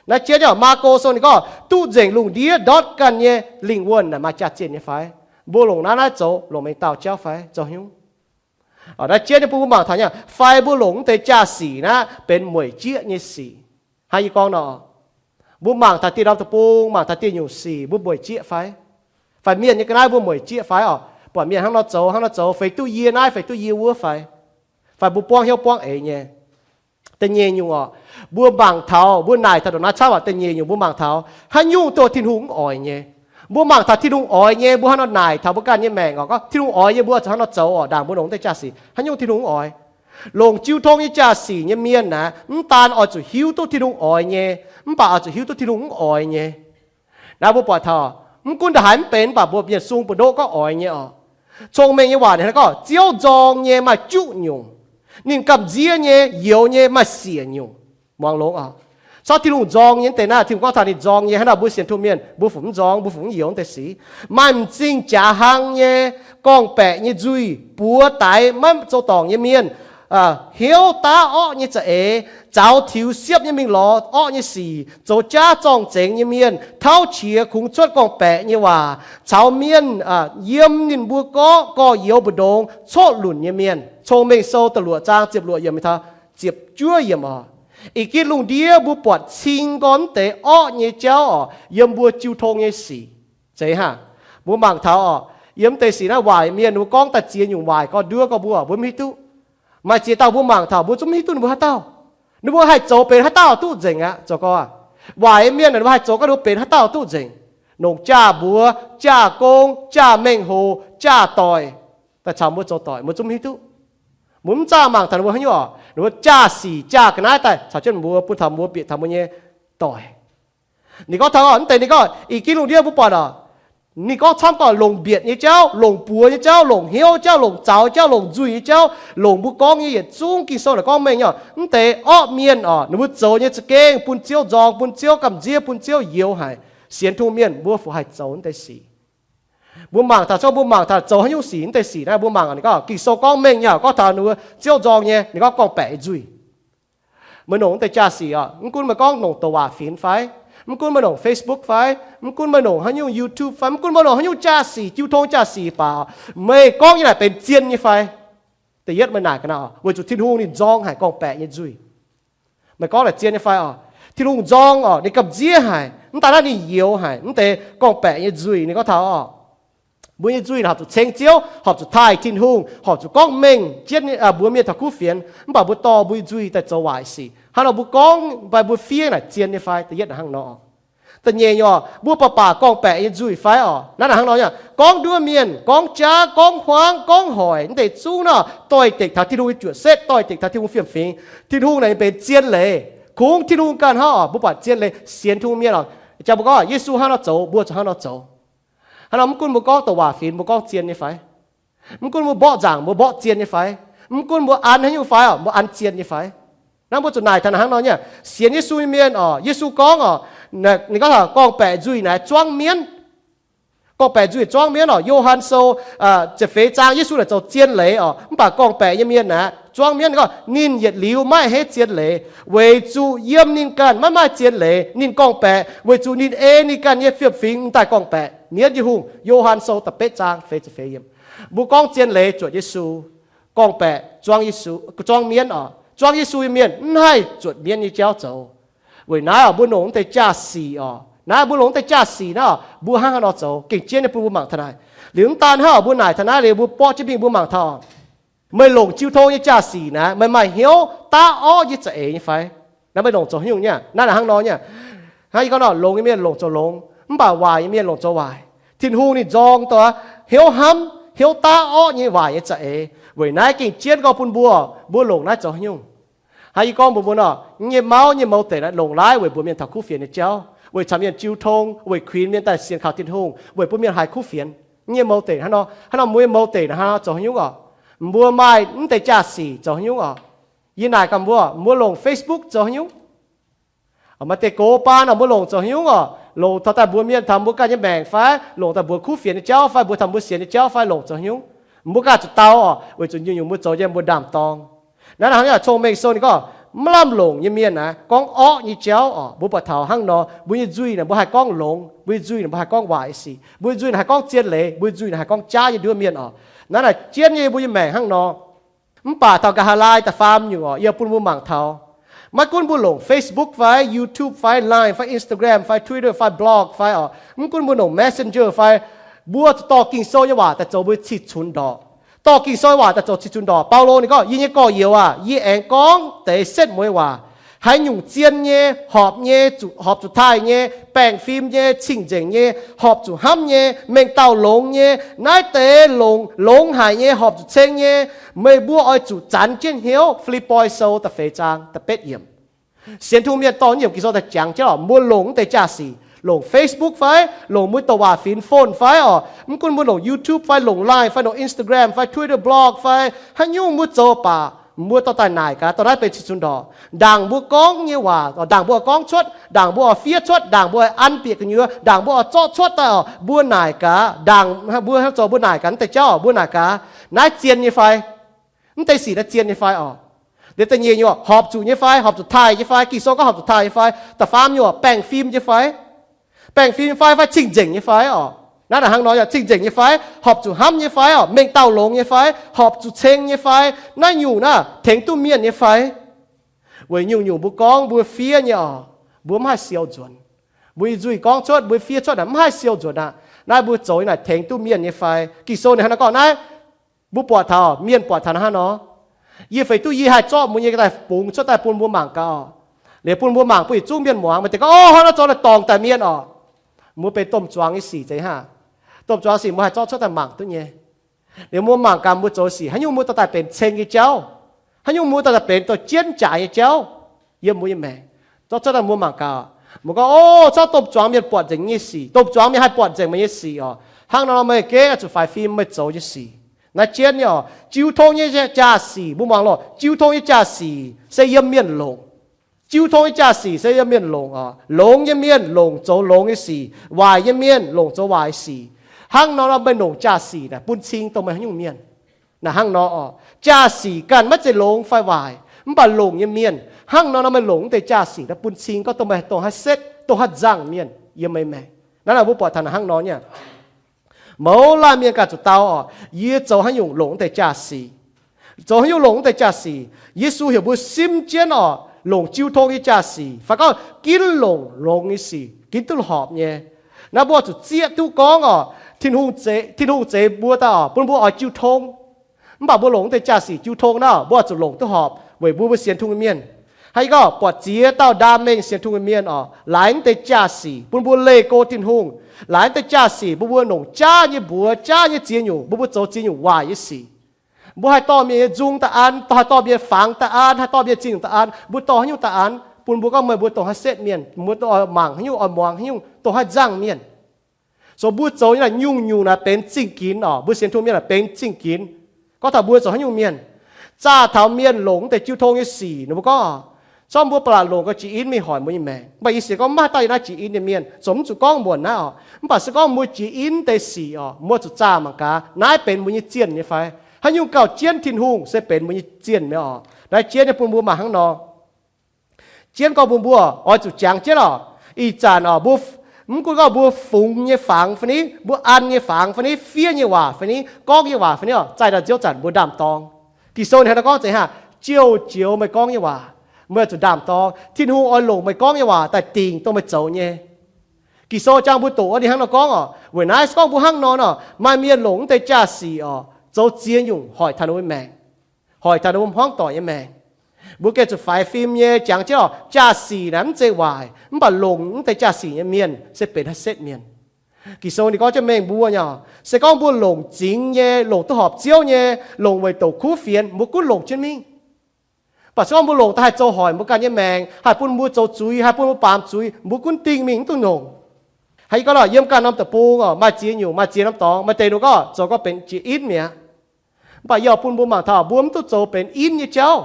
Naaiv jienv nyei oc, Maako Sou ninh gorngv duqv nzengc lungh ndiev ndortv ganh nyei lingh wuonh naaic maaih jaax-zinh nyei fai? Mbuo longc naaiv, naaiv zoux longc mengh dauh jauv fai zoux haaix nyungc? Naaiv jienv nyei bun mbuo mangc taux nyei, fai mbuo longc mv deix jaa-sic naaiv benx mueic jieqv nyei sic. Hnangv yie gorngv nor, mbuo mangc taux dieh norm deic-bung, mangc taux dieh nyungc sic mbuo mueic jieqv fai? Fai mienh nyei ga'naaiv mbuo mueic jieqv fai oc? Buatc mienh hnangv nor zoux, hnangv nor zoux, feix duqv yie naaiv, feix duqv yie wuov fai? Fai mbuo buangv hnyouv buangv eix nyei? Da'nyeic nyungc oc, mbuo mangc taux, mbuo naaic taux ndongc naaiv camv oc, da'nyeic nyungc mbuo mangc taux haaix nyungc duqv Tin-Hungh mv oix nyei. Mbuo mangc taux Tin-Hungh oix nyei, mbuo hnangv nor naaic taux mbuo ganh nyei maengc oc, gorngv Tin-Hungh oix nyei mbuo zuqc hnangv nor zoux oc, ndaangc mbuo longc mv deix jaa-sic, haaix nyungc Tin-Hungh mv oix. Longc jiu tong nyei jaa-sic nyei mienh naaic, mv daan oix zuqc hiuv duqv Tin-Hungh oix nyei, mv baac oix zuqc hiuv duqv Tin-Hungh mv oix nyei. Naaiv mbuo buatc taux, mv gunv ndongc haaix mv benx, mv baac mbuo mienh sung mbu'ndoqv gorngv oix nyei oc. Cong-mengh nyei waac ninh gorngv, Ziouv nzorng nyei maaih juqv nyungc, ninh gamh nziev nyei, youx nyei maaih siec nyungc. Muangx longx oc. Corc Tin-Hungh nzorng nyei deix naaiv, Tin-Hungh gorngv taux ninh nzorng nyei, hnangv naaic mbuo sienx Tin-Hungh mienh mbuo fungc mv nzorng, mbuo fungc mv youx deix sic. Maaih m'zing jaax hlang nyei, gorngv-baeqc nyei nzuih, buoz daix, maiv zoux dorngc nyei mienh, hnyouv daav orqv nyei za'eix, zaux tiux siepv nyei mingh lorz orqv nyei sic, zoux jaav zorng-zengx nyei mienh, tauv qiex kungx cuotv gorngv-baeqc nyei waac, caux mienh yiem ninh mbuo gorqv gorx-youz mbu'ndongx coqv lunc nyei mienh. Cong-Mengh Sou da'luoqc zaang ziepc luoqc yiemc, ziepc juov yiemc oc. Ih gitv lungh ndiev mbuo buatc cing gorn mv deix orqv nyei jauv oc, yiem mbuo jiu tong nyei sic. Zeiz hnangv mbuo mangc taux oc, yiem mv deix sic naaiv waaic mienh mbuo gorngv daaih ziex nyungc waaic gorx-nduov gorx mbuo, mbuo mv hiuv duqv. Maaih ziex dauh mbuo mangc taux mbuo zungv mv hiuv duqv ninh mbuo haaix dauh. Ninh mbuo haih zoux benx haaix dauh duqv nzengc aqv. Zoux gorngv waaic mienh ninh mbuo haih zoux ga'ndiev benx haaix dauh duqv nzengc. Longc jaa mbuox, jaa gong, jaa mengh hoc, jaa doic, daaih caux mbuo zoux doic, mbuo zungv mv hiuv duqv. Mbuo mv zaah mangc taux ninh mbuo haaix nyungc oc, ninh mbuo jaa sic jaa ga'naaiv daaih caux jienv mbuo, bun taux mbuo bieqc taux mbuo nyei doic. Ninh gorngv taux mv deix, ninh gorngv ih gitv lungh ndiev mbuo buatc oc, ninh gorngv camv gorngv longc mbietc nyei jauv, longc buoz nyei jauv, longc hnyouv jauv, longc zaux jauv, longc nzuih nyei jauv, longc mbuo gorngv nyei yietc zungv Ging-Sou naaic gorngv mengh nyei oc, mv deix orqv mienh oc, ninh mbuo zoux nyei za'gengh bun Ziouv nzorng, bun Ziouv gamh nziev, bun Ziouv youx haic. Sienx tungh mienh mbuo fungc haih zoux mv deix sic? Mbuo mangc taux, mbuo mangc taux zoux haaix nyungc sic, mv deix sic naaiv mbuo mangc ninh gorngv Ging-Sou gorngv mengh nyei oc, gorngv taux ninh mbuo Ziouv nzorng nyei, ninh gorngv gorngv-baeqc nyei nzuih. Meih longc mv deix jaa sic oc, mv gunv meih gorngv longc douc waac finx fai, mv gunv meih longc Facebook fai, mv gunv meih longc haaix nyungc YouTube fai, mv gunv meih longc haaix nyungc jaa sic, jiu tong jaa sic baac, meih gorngv nyei naaic benx zien nyei fai? Da'yietv meih naaic ga'naaiv oc, weic zuqc Tin-Hungh ninh nzorng haic gorngv-baeqc nyei nzuih. Meih gorngv naaic zien nyei fai oc? Tin-Hungh nzorng oc, ninh gamh nziev haic, mv daaih naaiv ninh youx haic mv deix gorngv-baeqc nyei nzuih. Ninh gorngv taux oc, mbuo nyei nzuih horpc zuqc ceng Ziouv, horpc zuqc taaih Tin-Hungh, horpc zuqc gorngv mengh jienv mbuox mienh taux kuv fienx. Mv baac mbuo dorh mbuo nyei nzuih daaih zoux waaic sic. Hnangv nor mbuo gorngv, mv baac mbuo fiev naaic zien nyei fai? Da'yietv hnangv nor. Da'nyeic nyei oc, mbuo baac baac gorngv-baeqc nyei nzuih fai oc? Naaiv naaic hnangv nor nyei, gorngv nduov mienh, gorngv jaav, gorngv huaang, gorngv hoic, mv deix zungv nor doix-dekc taux Tin-Hungh nyei juoqc setv, doix-dekc taux Tin-Hungh fiem-fingx. Tin-Hungh naaic nyei benx zien leiz. Kungx Tin-Hungh ganh hnangv oc, mbuo buatc zien leiz. Sienx Tin-Hungh mienh oc, jangx mbuo gorngv Yesu hnangv nor zoux, mbuo zuqc hnangv nor zoux. Hnangv nor mv gunv mbuo gorngv douc waac finx, mbuo gorngv zien nyei fai? Mv gunv mbuo mborqv nzaangc, mbuo mborqv zien nyei fai? Mv gunv mbuo an haaix nyungc fai oc, mbuo an zien nyei fai? Naaiv mbuo zuqc naaic taux naaic hnangv nor nyei, sienx Yesu nyei mienh oc, Yesu gorngv oc, ninh gorngv gorngv-baeqc nzuih naaic zuangv mienv. Gorngv-baeqc nzuih zuangv mienv oc. Yo^han Sou ziepc feix zaang Yesu naaic zoux zien leiz oc, mv baac gorngv-baeqc nyei mienh naaic zuangv mienv. Ninh gorngv ninh yietc liuz maiv heiv zien leiz, weic zuqc yiem ninh ganh maiv maaih zien leiz. Ninh gorngv-baeqc weic zuqc ninh ei ninh ganh nyei fiem-fingx m'daaih gorngv-baeqc mienv nyei hungh. Yo^han Sou da'betv zaang feix ziepc feix yiemc. Mbuo gorngv zien leiz zuotc Yesu, gorngv-baeqc zuangv Yesu, zuangv mienv oc. Zuangv Yesu nyei mienh mv haih zuotc mienv nyei jauv zoux. Weic naaiv oc, mbuo longc mv deix jaa-sic oc. Naaiv mbuo longc mv deix jaa-sic naaiv oc, mbuo hnangv haaix nor zoux? Gengh jienv nyei bun mbuo mangc taux naaic. Liuz mv daan hnangv oc, mbuo naaic taux naaiv liuz mbuo borqv jienv mingh mbuo mangc taux oc, meih longc jiu tong nyei jaa-sic naaiv, meih maaih hnyouv daav orqv nyei za'eix nyei fai? Naaiv meih longc zoux haaix nyungc nyei? Naaiv naaic hnangv nor nyei. Hnangv yie gorngv nor, longx nyei mienh longc zoux longx, mv baac waaic nyei mienh longc zoux waaic. Tin-Hungh ninh nzorng dongh hnyouv hnamv, hnyouv daav orqv nyei waaic nyei za'eix. Weic naaiv gengh jienv gorngv bun mbuo, mbuo longc naaiv zoux haaix nyungc? Hnangv yie gorngv mbuox mbuo nor, nyei mauv nyei mouz deic naaiv longc laiv weic mbuox mienh taux kuv fienx nyei jauv, weic caux mienh jiu tong, weic kuinx mienh daaih sienx kaux Tin-Hungh, weic bun mienh haiz kuv fienx. Nyei mouz deic hnangv nor, hnangv nor mbuo nyei mouz deic naaiv hnangv nor zoux haaix nyungc oc? Mbuo maaih mv deix jaa-sic zoux haaix nyungc oc? Yie naaic gaax mbuo, mbuo longc Facebook zoux haaix nyungc? Maaih deix gox baan oc, mbuo longc zoux haaix nyungc oc? Longc taux daaih mbuox mienh taux mbuo ganh nyei maengc fai? Longc daaih mbuox kuv fienx nyei jauv fai? Mbuox taux mbuo sienx nyei jauv fai? Longc zoux haaix nyungc? Mbuo ganh zuqc dau oc, weic zuqc nyungc-nyungc mbuo zoux nyei mbuo ndaamv-dorng. Naaiv hnangv yaac Cong-Mengh Sou ninh gorngv, maiv lamh longc nyei mienh naaiv gorngv orqv nyei jauv oc. Mbuo buatc taux hnangv nor, mbuo nyei nzuih naaic mbuo haih gorngv longx, mbuo nyei nzuih naaic mbuo haih gorngv waaic sic, mbuo nyei nzuih naaic haih gorngv zien leiz, mbuo nyei nzuih naaic haih gorngv jaav nyei nduov mienh oc. Naaiv naaic jienv nyei mbuo nyei maengc hnangv nor. Mv baac taux nqa'haav laai da'faam nyungc oc, yie bun mbuo mangc taux, maiv gunv mbuo longc Facebook fai, YouTube fai, Line fai, Instagram fai, Twitter fai, blog fai oc, mv gunv mbuo longc Messenger fai, mbuo zuqc dorh Ging-Sou nyei waac daaih zoux mbuo cih cunx ndorqc. Dorh Ging-Sou nyei waac daaih zoux cih cunx ndorqc. Baulo ninh gorngv, yie nyei gorx-youz aac, yie aengx gorngv deix setv mueiz waac, haaix nyungc zien nyei, horpc nyei, zuqc, horpc zuqc taaih nyei, baengh fim nyei, cing-nzengc nyei, horpc zuqc hnamv nyei, mengh dauh longx nyei, naaiv deix longx, longx haic nyei, horpc zuqc ceng nyei, meih mbuo oix zuqc zanx jienv hnyouv. Fi^lipv^poi Sou da'feix zaang da'betv yiemc. Sienx Tin-Hungh mienh dorh yiemc Ging-Sou daaih jangx jienv oc, mbuo longc mv deix jaa-sic, longc Facebook fai, longc mbuo douc waac finx phone fai oc, mv gunv mbuo longc YouTube fai, longc Line fai, longc Instagram fai, Twitter blog fai, haaix nyungc mbuo zoux baac, mbuo dorh daaih naaic gaax, dorh naaiv benx cih cunx ndorqc. Ndaangc mbuo gorngv nyei waac, ndaangc mbuo oix gorngv cuotv, ndaangc mbuo oix fiev cuotv, ndaangc mbuo oix an bieqc gu'nyuoz, ndaangc mbuo oix zorqv cuotv daaih oc, mbuo naaic gaax, ndaangc mbuo hnangv zoux mbuo naaic gaax mv deix jauv oc, mbuo naaic gaax, naaiv zien nyei fai? Mv deix sic naaiv zien nyei fai orqc? Liuz da'nyeic nyungc, horpc zuqc nyei fai, horpc zuqc taaih nyei fai? Ging-Sou gorngv horpc zuqc taaih nyei fai? Da'faam nyungc, baengh fim nyei fai? Baengh fim fai, fai cing-nzengc nyei fai orqc? Naaiv hnangv nor yaac cing-nzengc nyei fai, horpc zuqc hnamv nyei fai orqc? Mengh dauh longx nyei fai, horpc zuqc ceng nyei fai? Naaiv nyungc naaiv tengx duqv mienh nyei fai? Weic nyungc-nyungc mbuo gorngv mbuo fiev nyei orqc, mbuo mv haih siou nzuonx. Mbuo nyei nzuih gorngv cuotv, mbuo fiev cuotv naaic mv haih siou nzuonx aqv. Naaiv mbuo zoux nyei naaic tengx duqv mienh nyei fai? Ging-Sou ninh hnangv nor gorngv naaiv, mbuo buatc taux, mienh buatc taux hnangv nor, yie feix duqv yie haih zorqv mbuo nyei daaih bungx cuotv daaih bun mbuo mangc gaax. Liuz bun mbuo mangc, bun yietc zungv mienh muangx, maaih deix gorngv, Orv, hnangv naaiv zoux naaic dorngc daaih mienh orqc. Mbuo benx domh zuangx nyei sic zeiz hnangv. Domh zuangx sic mbuo haih zorqv cuotv daaih mangc duqv nyei. Liuz mbuo mangc gaax mbuo zoux sic haaix nyungc mbuo dorh daaih benx ceng nyei jauv, haaix nyungc mbuo dorh daaih benx dorh jienv jaaix nyei jauv yiem mbuo nyei maengc. Zorqv cuotv daaih mbuo mangc gaax. Mbuo gorngv, Orv, zorqv domh zuangx mienh buatc nzengc nyei sic, domh zuangx mienh haih buatc nzengc meih nyei sic orqc. Hnangv nor meih gengh oix zuqc faix fim meih zoux nyei sic. Naaiv jienv nyei orqc, jiu tong nyei jaa-sic, mbuo muangx loh, jiu tong nyei jaa-sic se yiem mienh longc. Jiu tong nyei jaa-sic se yiem mienh longc orqc. Longx nyei mienh longc zoux longx nyei sic, waaic nyei mienh longc zoux waaic sic. Hnangv nor nor meih longc jaa-sic naaic bun cing dongh meih haaix nyungc mienh. Naaic hnangv nor orqc, jaa-sic ganh maiv zeiz longx fai waaic, mv baac longc nyei mienh hnangv nor nor meih longc wuov deix jaa-sic naaic bun cing gorngv dongh meih dongh haaix setv, dongh haaix nzangc mienh yiem meih maengc. Naaiv naaic mbuo buatc taux naaic hnangv nor nyei. Mouz laanh mienh ganh zuqc dau orqc, yie zoux haaix nyungc longc wuov deix jaa-sic. Zoux haaix nyungc longc wuov deix jaa-sic? Yesu heuc mbuo simv jienv orqc, longc jiu tong nyei jaa-sic, fai gorngv ginv longc longx nyei sic, ginv duqv horpc nyei. Naaiv mbuo zuqc zieqv duqv gorngv orqc, Tin-Hungh zeix, Tin-Hungh zeix mbuo daaih orqc, bun mbuo oix jiu tong. Mv baac mbuo longc wuov deix jaa-sic jiu tong naaic, mbuo zuqc longc duqv horpc weic mbuo, mbuo sienx Tin-Hungh nyei mienh. Haaix gorngv buatc ziex dauh ndaam mengh sienx Tin-Hungh nyei mienh orqc, laaix wuov deix jaa-sic bun mbuo leih go Tin-Hungh. Laaix wuov deix jaa-sic bun mbuo longc jaav nyei mbuox, jaav nyei ziex nyungc, bun mbuo zoux ziex nyungc waaic nyei sic. Mbuo haih dorh mienh nyei nzung daaih an, haih dorh mienh nyei fangx daaih an, haih dorh mienh ziex nyungc daaih an. Mbuo dorh haaix nyungc daaih an, bun mbuo gorngv meih mbuo dongh haaix setv mienh, mbuo mangc haaix nyungc, oix muangx haaix nyungc, dongh haaix nzangc mienh. So mbuo zoux nyei naaic nyungc-nyungc naaic benx zingh ginx orqc. Mbuo sienx Tin-Hungh mienh naaic benx zingh ginx. Gorngv taux mbuo zoux haaix nyungc mienh, zaah taux mienh longc wuov deix jiu tong nyei sic, ninh mbuo gorngv, Zorqv mbuo ba'laqc longc gauh jiex in mingh hoic mbuo nyei maengc. Mv baac yie sienx gorngv maiv maaih dauh yiem naaiv jiex in nyei mienh, zungv mv zuqc gorngv muonc naaiv orqc. Mv baac se gorngv mbuo jiex in deix sic orqc, mbuo zuqc zaah mangc gaax naaiv benx mbuo nyei zienh nyei fai. Haaix nyungc gauh jienv Tin-Hungh se benx mbuo nyei zienh nyei orqc. Naaiv jienv nyei bun mbuo mangc hnangv nor. Jienv gorngv bun mbuo oix zuqc jangx jienv orqc. Ih zanc orqc, mbuo, mv gunv gorngv mbuo fungx nyei fangx fai ni, mbuo an nyei fangx fai ni, fiev nyei waac fai ni, gorngv nyei waac fai ni orqc, zaih daaih nziouv zanc mbuo ndaam-dorng. Ging-Sou ninh hnangv naaiv gorngv zeiz hnangv, jouh joux meih gorngv nyei waac, meih zuqc ndaam-dorng. Tin-Hungh oix longc meih gorngv nyei waac daaih dingc dongh meih zoux nyei. Ging-Sou jangx mbuo doqc wuov ninh hnangv nor gorngv orqc. Weic naaiv se gorngv mbuo hnangv nor nor, maaih mienh longc wuov deix jaa-sic orqc, zoux ziex nyungc hoic taux ninh mbuo maengc, hoic taux ninh mbuo hmuangv doic nyei maengc. Mbuo gengh zuqc faix fim nyei jangx jienv orqc, jaa-sic naaic mv zeiz waaic, mv baac longc wuov deix jaa-sic nyei mienh se benx haaix setv mienh. Ging-Sou ninh gorngv jienv mengh mbuo nyei orqc, se gorngv mbuo longc zingx nyei, longc duqv horpc Ziouv nyei, longc weic douc kuv fienx, mbuo gunv longc jienv mingh. Mv baac se gorngv mbuo longc daaih haih zoux hoic mbuo ganh nyei maengc, haih bun mbuo zoux zuiz, haih bun mbuo baamz zuiz, mbuo gunv dingh mingh mv duqv longc. Haaix gorngv lorqc, yiem ganh norm deic-bung orqc, maaih ziex nyungc, maaih ziex norm dorngx, maaih deix ninh gorngv zoux gorngv benx jiex in mi'aqv. Mv baac yie oix bun mbuo mangc taux mbuo mv duqv zoux benx in nyei jauv.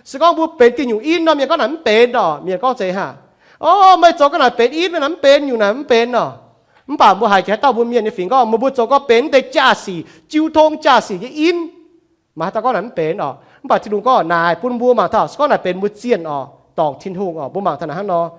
Se gorngv mbuo benx diuh nyungc in nor, mienh gorngv naaic mv benx orqc, mienh gorngv zeiz hnangv, O, meih zoux ga'naaiv benx in, meih naaic mv benx, nyungc naaic mv benx orqc. Mv baac mbuo haiz jiex haaix dauh mbuo mienh nyei fingx gorngv meih mbuo zoux gorngv benx deix jaa-sic, jiu tong jaa-sic nyei in. Maaih haaix dauh gorngv naaic mv benx orqc. Mv baac Tin-Hungh gorngv naaic bun mbuo mangc taux, se gorngv naaic benx mbuo zienh orqc, dorngc Tin-Hungh orqc, mbuo mangc taux naaic hnangv nor.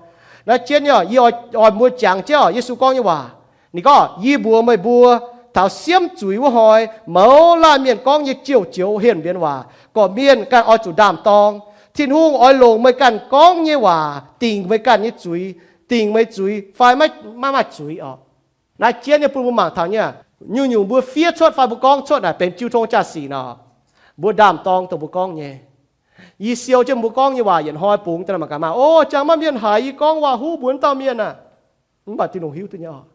Naaiv jienv nyei orqc, yie oix, oix mbuo jangx jienv orqc, Yesu gorngv nyei waac. Ninh gorngv, Yie mbuox meih mbuo, taux siemv zuiz wuov hnoi, mouz laanh mienh gorngv nyei jouh joux henh-mbienx waac, gorqv-mienh ganh oix zuqc ndaam-dorng. Tin-Hungh oix longc meih ganh gorngv nyei waac dingc meih ganh nyei zuiz, dingc meih zuiz fai maiv, maiv maaih zuiz orqc. Naaiv jienv nyei bun mbuo mangc taux nyei, nyungc-nyungc mbuo fiev cuotv fai mbuo gorngv cuotv naaic benx jiu tong jaa-sic nor, mbuo ndaam-dorng dongh mbuo gorngv nyei. Yie siou jienv mbuo gorngv nyei waac yietc hnoi bungx daaih mangc gaax maah. O, jangx maaih mienh haiz yie gorngv waac-huv mbuox dauh mienh aac. Mv baac Tin-Hungh hiuv duqv nyei orqc.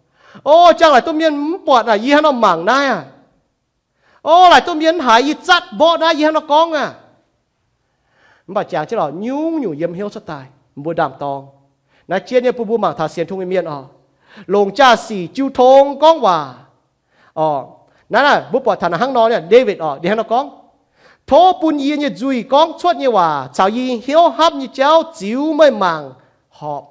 O, jangx laaic duqv mienh mv buatc naaic yie hnangv nor mangc naaiv aac. O, laaic duqv mienh haiz yie zatv mborqv naaiv yie hnangv nor gorngv aac. Mv baac jangx jienv lorqc, nyungc-nyungc yiem hnyouv cuotv daaih, mbuo ndaam-dorng. Naaiv jienv nyei bun mbuo mangc taux sienx Tin-Hungh nyei mienh orqc, longc jaa-sic jiu tong gorngv waac orqc. Naaiv naaic mbuo buatc taux naaic hnangv nor, Ndaawitv orqc, ninh hnangv nor gorngv, Tov bun yie nyei nzuih gorngv cuotv nyei waac caux yie hnyouv hnamv nyei jauv ziux meih mangc horpc.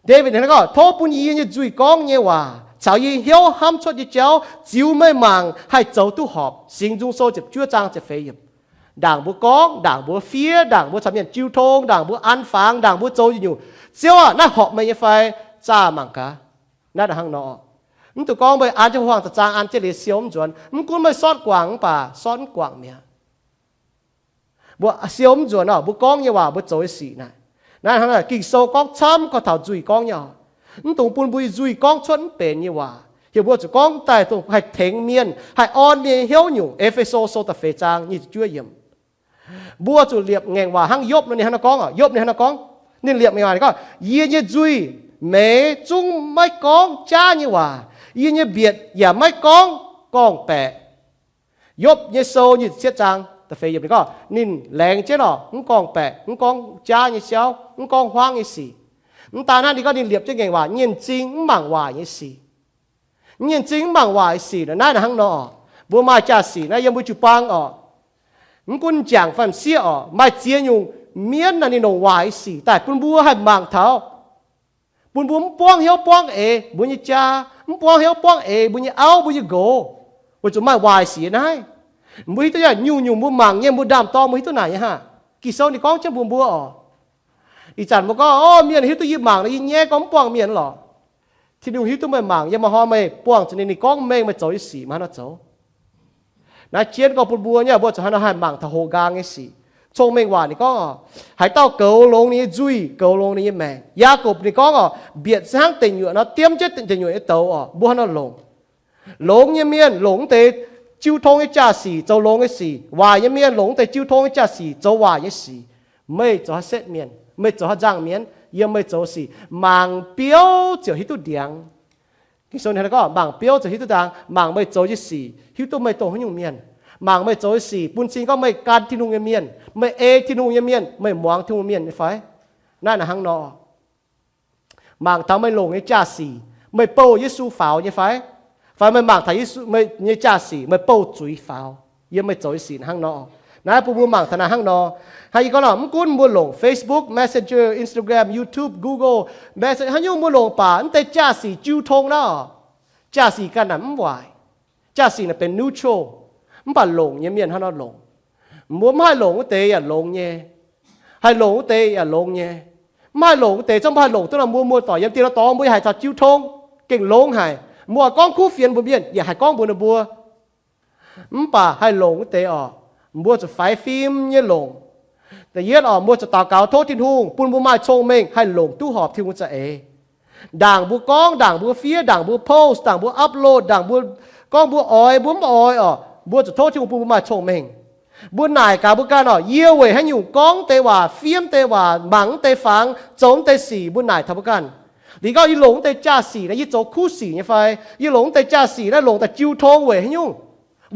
Ndaawitv hnangv gorngv, Tov bun yie nyei nzuih gorngv nyei waac caux yie hnyouv hnamv cuotv nyei jauv ziux meih mangc haih zoux duqv horpc. Singx Nzung Sou ziepc juov zaang ziepc feix yiemc. Ndaangc mbuo gorngv, ndaangc mbuo fiev, ndaangc mbuo caux mienh jiu tong, ndaangc mbuo an fangx, ndaangc mbuo zoux nyungc-nyungc, Ziouv aah! Naaiv horpc meih nyei fai? Zaah mangc gaax. Naaiv da'hnangv nor. Mv dungx gorngv meih an jienv huaang za'zaang, an jienv liuz siou mv nzuonx. Mv gunv meih sortv guangc mv baac sortv mv guangc mi'aqv. Mbuo siou mv nzuonx orqc, mbuo gorngv nyei waac, mbuo zoux nyei sic naaic. Naaiv hnangv naaic Ging-Sou gorngv camv gorngv taux nzuih gorngv nyei orqc. Mv dungx bun mbuo nyei nzuih gorngv cuotv mv benx nyei waac. Heuc mbuo zuqc gorngv daaih dongh haih tengx mienh, haih orn mienh nyei hnyouv nyungc. E^fe^so Sou da'feix zaang nyic ziepc juov yiemc. Mbuo zuqc liepc ngaengc waac hnangv Yopv nor, ninh hnangv naaiv gorngv orqc. Yopv ninh hnangv naaiv gorngv, ninh liepc ngaengc waac ninh gorngv, Yie nyei nzuih meix zungv maiv gorngv jaav nyei waac. Yie nyei mbietc yaac maiv gorngv gorngv-baeqc. Yopv nyei sou nyic ziepc cietv zaang da'feix yiemc ninh gorngv, ninh laengz jienv orqc, mv gorngv-baeqc, mv gorngv jaav nyei siauv, mv gorngv huaangv nyei sic. Mv daan hnangv, ninh gorngv ninh liepc jienv ngaengc waac, nyienh zing mv mangc waaic nyei sic. Nyienh zing mv mangc waaic sic nor, naaiv hnangv nor. Mbuo maaih jaa-sic naaiv yiem mbuo jiu-baang orqc. Mv gunv m'jangc fai m'sieqv orqc, maaih ziex nyungc mienv naaic ninh longc waaic sic daaih bun mbuo haih mangc taux, bun mbuo mv buangv hnyouv buangv eix mbuo nyei jaa, mv buangv hnyouv buangv eix mbuo nyei auv, mbuo nyei nqox, weic zuqc maaih waaic sic naaiv. Mbuo hiuv duqv yaac nyungc-nyungc mbuo mangc nyei, mbuo ndaam-dorng mbuo hiuv duqv naaic nyei hnangv. Ging-Sou ninh gorngv jienv mbuox mbuo orqc. Ih zanc mbuo gorngv, O, mienh hiuv duqv yie mangc nor, yie nyaiv gorngv mv buangh mienh lorqc. Tin-Hungh hiuv duqv meih mangc, yiem maaih hnoi meih buangh zuqc ninh, ninh gorngv mengh meih zoux nyei sic maaih hnangv nor zoux. Naaiv jienv gorngv bun mbuo nyei, mbuo zuqc hnangv nor haih mangc taux houx nqaang nyei sic. Cong-Mengh Waac ninh gorngv orqc, haaix dauh goux longx ninh nyei nzuih, goux longx ninh nyei maengc. Yaagorpc ninh gorngv orqc, mbietc se hnangv deic nyuoqc nor, diemv jienv deic nyuoqc nyei douz orqc. Mbuo hnangv nor longx. Longx nyei mienh longc wuov deix jiu tong nyei jaa-sic zoux longx nyei sic. Waaic nyei mienh longc wuov deix jiu tong nyei jaa-sic zoux waaic nyei sic. Meih zoux haaix setv mienh? Meih zoux haaix nzangc mienh? Yiem meih zoux sic mangc biouv ziouc hiuv duqv ndiangx. Ging-Sou ninh gorngv, mangc biouv ziouc hiuv duqv ndiangx, mangc meih zoux nyei sic, hiuv duqv meih dongh haaix nyungc mienh. Mangc meih zoux nyei sic bun cing gorngv meih gan Tin-Hungh nyei mienh, meih ei Tin-Hungh nyei mienh, meih muangx Tin-Hungh mienh nyei fai? Naaiv naaic hnangv nor. Mangc taux meih longc nyei jaa-sic, meih bouh Yesu faaux nyei fai? Fai meih mangc taux Yesu, meih nyei jaa-sic, meih bouh zuiz faaux yiem meih zoux nyei sic hnangv nor? Naaiv bun mbuo mangc taux naaiv hnangv nor. Hnangv yie gorngv nor, mv gunv mbuo longc Facebook, Messenger, Instagram, YouTube, Google, Messenger, haaix nyungc mbuo longc baac mv deix jaa-sic jiu tong naaiv orqc, jaa-sic ganh naaic mv waaic. Jaa-sic naaic benx neutral, mv baac longc nyei mienh hnangv nor longc. Mbuo mv haih longc wuov deix yaac longx nyei, haih longc wuov deix yaac longx nyei. Mv haih longc wuov deix, zungv mbuo haih longc duqv nor, mbuo muoz-doic yiem dieh lorz dorngx mbuo yaac haih caux jiu tong, gengh longx haic. Mbuo gorngv kuv fienx mbuo mienh yaac haih gorngv mbuox ninh mbuo. Mv baac haih longc wuov deix orqc, mbuo zuqc faix fim nyei longc. Da'yietv orqc, mbuo zuqc daux gaux tov Tin-Hungh bun mbuo maaih cong-mengh haih longc duqv horpc Tin-Hungh za'eix. Ndaangc mbuo gorngv, ndaangc mbuo fiev, ndaangc mbuo post, ndaangc mbuo upload, ndaangc mbuo gorngv mbuo oix, mbuo mv oix orqc, mbuo zuqc tov Tin-Hungh bun mbuo maaih cong-mengh. Mbuo naaic gaax mbuo ganh orqc, yie weic haaix nyungc gorngv deix waac, fiev deix waac, mangc deix fangx, zoux deix sic, mbuo naaic taux mbuo ganh. Liuz gorngv yie longc deix jaa-sic naaiv yie zoux kuv sic nyei fai? Yie longc deix jaa-sic naaiv longc daaih jiu tong weic haaix nyungc?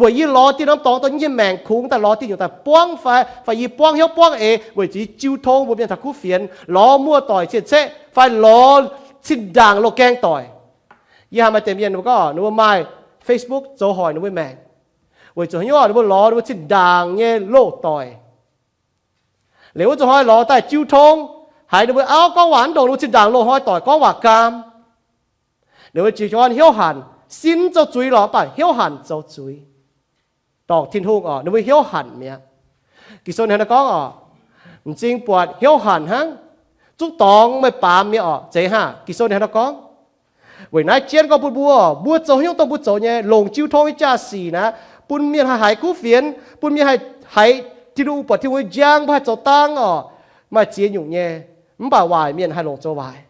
Weic yie lorz dieh norm dorngx dongh yie nyei maengc kungx daaih lorz dieh nyungc daaih buangv fai? Fai yie buangv hnyouv buangv eix weic zuqc yie jiu tong mbuo mienh taux kuv fienx, lorz muoz-doic cien-ceqv fai lorz zinh ndaangc loz-gaeng doic? Yie haiz maaih deix mienh ninh mbuo gorngv ninh mbuo maaih Facebook zoux hoic ninh mbuo maengc. Weic zuqc haaix nyungc? Ninh mbuo lorz ninh mbuo zinh ndaangc nyei loz-doic. Liuz wuov zuqc hnoi lorz daaih jiu tong, haiz ninh mbuo auv gorngv waac mv ndongc ninh mbuo zinh ndaangc loz-hnoi doic gorngv waac gaam. Ninh mbuo jiez gorn hnyouv hanc, sin mv zoux zuiz lorqc, mv baac hnyouv hanc zoux zuiz. Dorngc Tin-Hungh orqc, ninh mbuo hnyouv hanc mi'aqv. Ging-Sou ninh hnangv naaiv gorngv orqc, m'zing buatc hnyouv hanc hnangv, zuqv dorngx meih baamz mi'aqv orqc, zeiz hnangv. Ging-Sou ninh hnangv naaiv gorngv. Weic naaiv jienv gorngv bun mbuo, mbuo zoux haaix nyungc dongh mbuo zoux nyei, longc jiu tong nyei jaa-sic naaiv, bun mienh haih haiz kuv fienx, bun mienh haih haiz Tin-Hungh, buatc Tin-Hungh nyei njang, mbuo haih zoux dang orqc, maaih ziex nyungc nyei. Mv baac waaic mienh haih longc zoux waaic.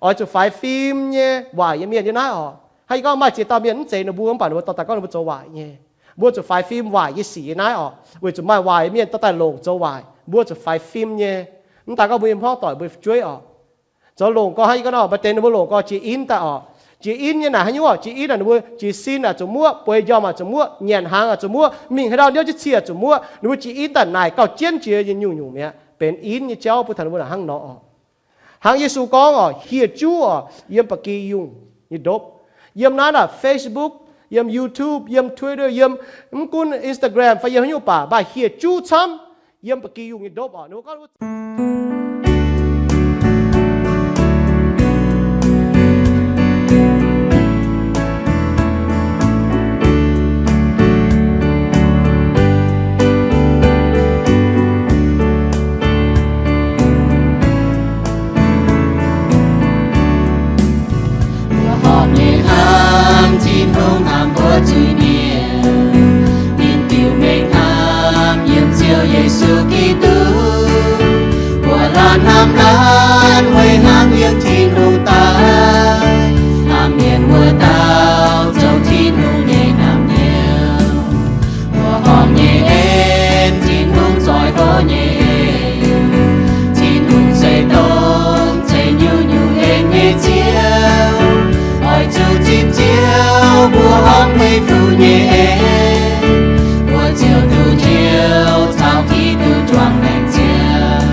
Oix zuqc faix fim nyei waaic nyei mienh yiem naaiv orqc. Hnangv yie gorngv, maaih ziex dauh mienh mv zeiz ninh mbuo, mv baac ninh mbuo dorh daaih gorngv ninh mbuo zoux waaic nyei. Mbuo zuqc faix fim waaic nyei sic yiem naaiv orqc, weic zuqc maaih waaic mienh dorh daaih longc zoux waaic. Mbuo zuqc faix fim nyei. Mv daan gorngv mbuo nyei hmuangv doic mbuo fu'jueiv orqc, zoux longc gorngv hnangv yie gorngv nor, maaih deix ninh mbuo longc gorngv jiex in daaih orqc. Jiex in nyei naaic haaix nyungc orqc? Jiex in naaic ninh mbuo jiez sin aah zuqc muoqv, bueix njormh aah zuqc muoqv, nyanc hnaangx aah zuqc muoqv, mingh haaix ndau niouv jienv cie aah zuqc muoqv. Ninh mbuo jiex in daaih naaic gauh jienv jiex nyei nyungc-nyungc mi'aqv, benx in nyei jauv bun taux ninh mbuo naaic hnangv nor orqc. Hnangv Yesu gorngv orqc, hieh juv orqc, yiem ba'gi yungh nyei ndopv. Yiem naaiv naaic Facebook, yiem YouTube, yiem Twitter, yiem mv gunv Instagram fai yiem haaix nyungc baac maaih hieh juv camv yiem ba'gi yungh nyei ndopv orqc. Ninh mbuo gorngv Yesu Giduc, mbuo laanh hnamv laanh weic hnamv yiem Tin-Hungh daaih, hnamv mienh wuov dauh zoux Tin-Hungh nyei naamh nyouz. Mbuo horpc nyei en, Tin-Hungh zoih hlo nyei en. Tin-Hungh se dongh ceix nyungc-nyungc en nyei Ziouv. Oix zuqc zipv Ziouv mbuo horpc meih fuqv nyei en, mbuo ziouc duqv njoux caux Giduc juangc maengc ziangh.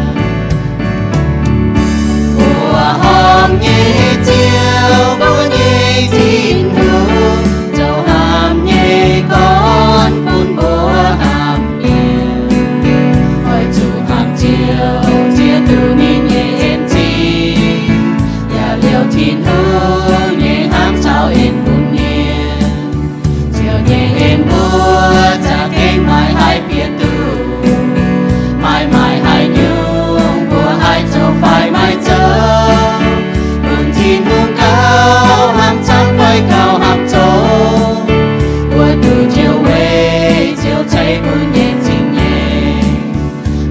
Mbuo horpc nyei Ziouv, mbuo nyei Tin-Hungh, zoux hnamv nyei gorn bun mbuo hnamv mienh. Oix zuqc hnamv Ziouv ziex duqv ninh nyei en zingh, yaac liouh Tin-Hungh nyei hnamv caux en bun mienh. Ziouv nyei en mbuo za'gengh maiv haih bieqc duqv, maiv maaih haaix nyungc mbuo haih zoux fai maiv zoux, bun Tin-Hungh gauh hnamv camv fai gauh hnamv zoux, mbuo duqv njoux weic Ziouv ceix bun nyei zingh nyeic.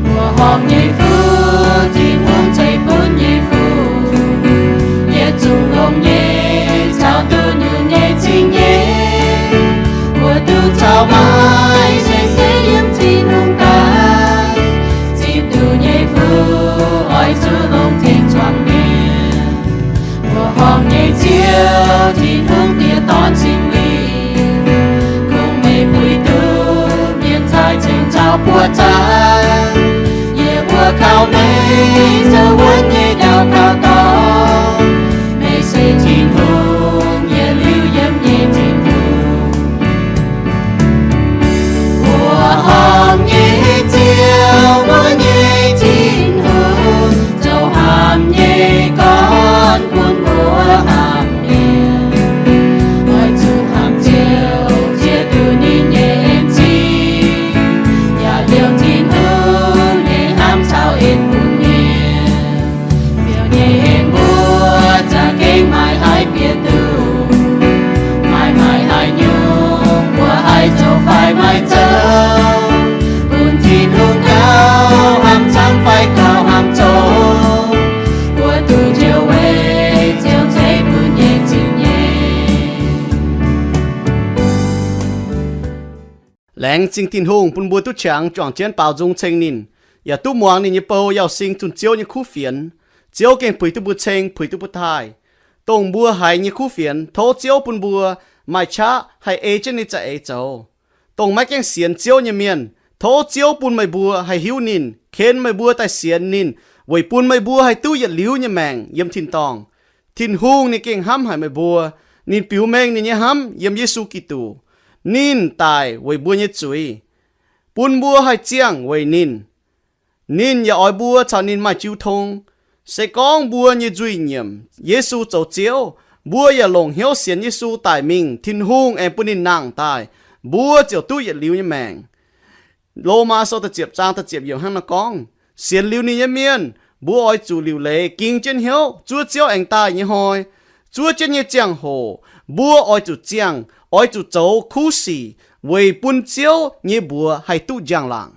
Mbuo horpc nyei fuqv, Tin-Hungh ceix bun nyei fuqv, yietc zungv longx nyei caux duqv nyungc nyei zingh nyeic, mbuo duqv caux maiv se se yiem Tin-Hungh daaih. Zipv duqv nyei fuqv oix zuqc longx tengx zuangx mienh. Mbuo horpc nyei Ziouv, Tin-Hungh diex dorn Singx Lingh, kungx meih puix duqv mienh taaih ceng caux buoqc zaangc. Yie mbuo kaux meih zoux wuonv nyei ndau kaux dorngx. Meih se Tin-Hungh, yietc liuz yiem nyei Tin-Hungh. Mbuo horpc nyei Ziouv, mbuo nyei Tin-Hungh, zoux hnamv nyei gorn bun mbuo hnamv mienh. Oix zuqc hnamv Ziouv ziex duqv ninh nyei en zingh, yaac liouh Tin-Hungh nyei hnamv caux en bun mienh. Ziouv nyei en mbuo za'gengh maiv haih bieqc duqv, maiv maaih haaix nyungc mbuo haih zoux fai maiv zoux, bun Tin-Hungh gauh hnamv camv fai gauh hnamv zoux, mbuo duqv njoux weic Ziouv ceix bun nyei zingh nyeic. Laengz zingh Tin-Hungh bun mbuo duqv qangx juangc jienv baaux nzung ceng ninh, yaac duqv muangx ninh nyei bou Yauz Sing zunh Ziouv nyei kuv fienx. Ziouv gengh puix duqv mbuo ceng, puix duqv mbuo taaih. Dongh mbuo haiz nyei kuv fienx, tov Ziouv bun mbuo maaih qaqv haih ei jienv ninh za'eix zoux. Dongh maiv gaengh sienx Ziouv nyei mienh, tov Ziouv bun meih mbuo haih hiuv ninh, ken meih mbuo daaih sienx ninh, weic bun meih mbuo haih duqv yietc liuz nyei maengc yiem tin-dorngh. Tin-Hungh ninh gengh hnamv haic meih mbuo. Ninh biux mengh ninh nyei hnamv yiem Yesu Giduc. Ninh daic weic mbuo nyei zuiz, bun mbuo haih ziangh weic ninh. Ninh yaac oix mbuo caux ninh maaih jiu tong. Se gorngv mbuo nyei nzuih nyiemc Yesu zoux Ziouv, mbuo yaac longc hnyouv sienx Yesu daic mingh, Tin-Hungh aengx bun ninh nangh daaih, mbuo ziouc duqv yietc liuz nyei maengc. Lomaa Sou da'ziepc zaang da'ziepc yiemc hnangv naaiv gorngv, sienx liuz ninh nyei mienh, mbuo oix zuqc liuc leiz ging jienv hnyouv zuov Ziouv aengx daaih nyei hnoi. Zuov jienv nyei ziangh hoc, mbuo oix zuqc ziangh, oix zuqc zoux kuv sic weic bun Ziouv nyei mbuox haih duqv njang-laangc.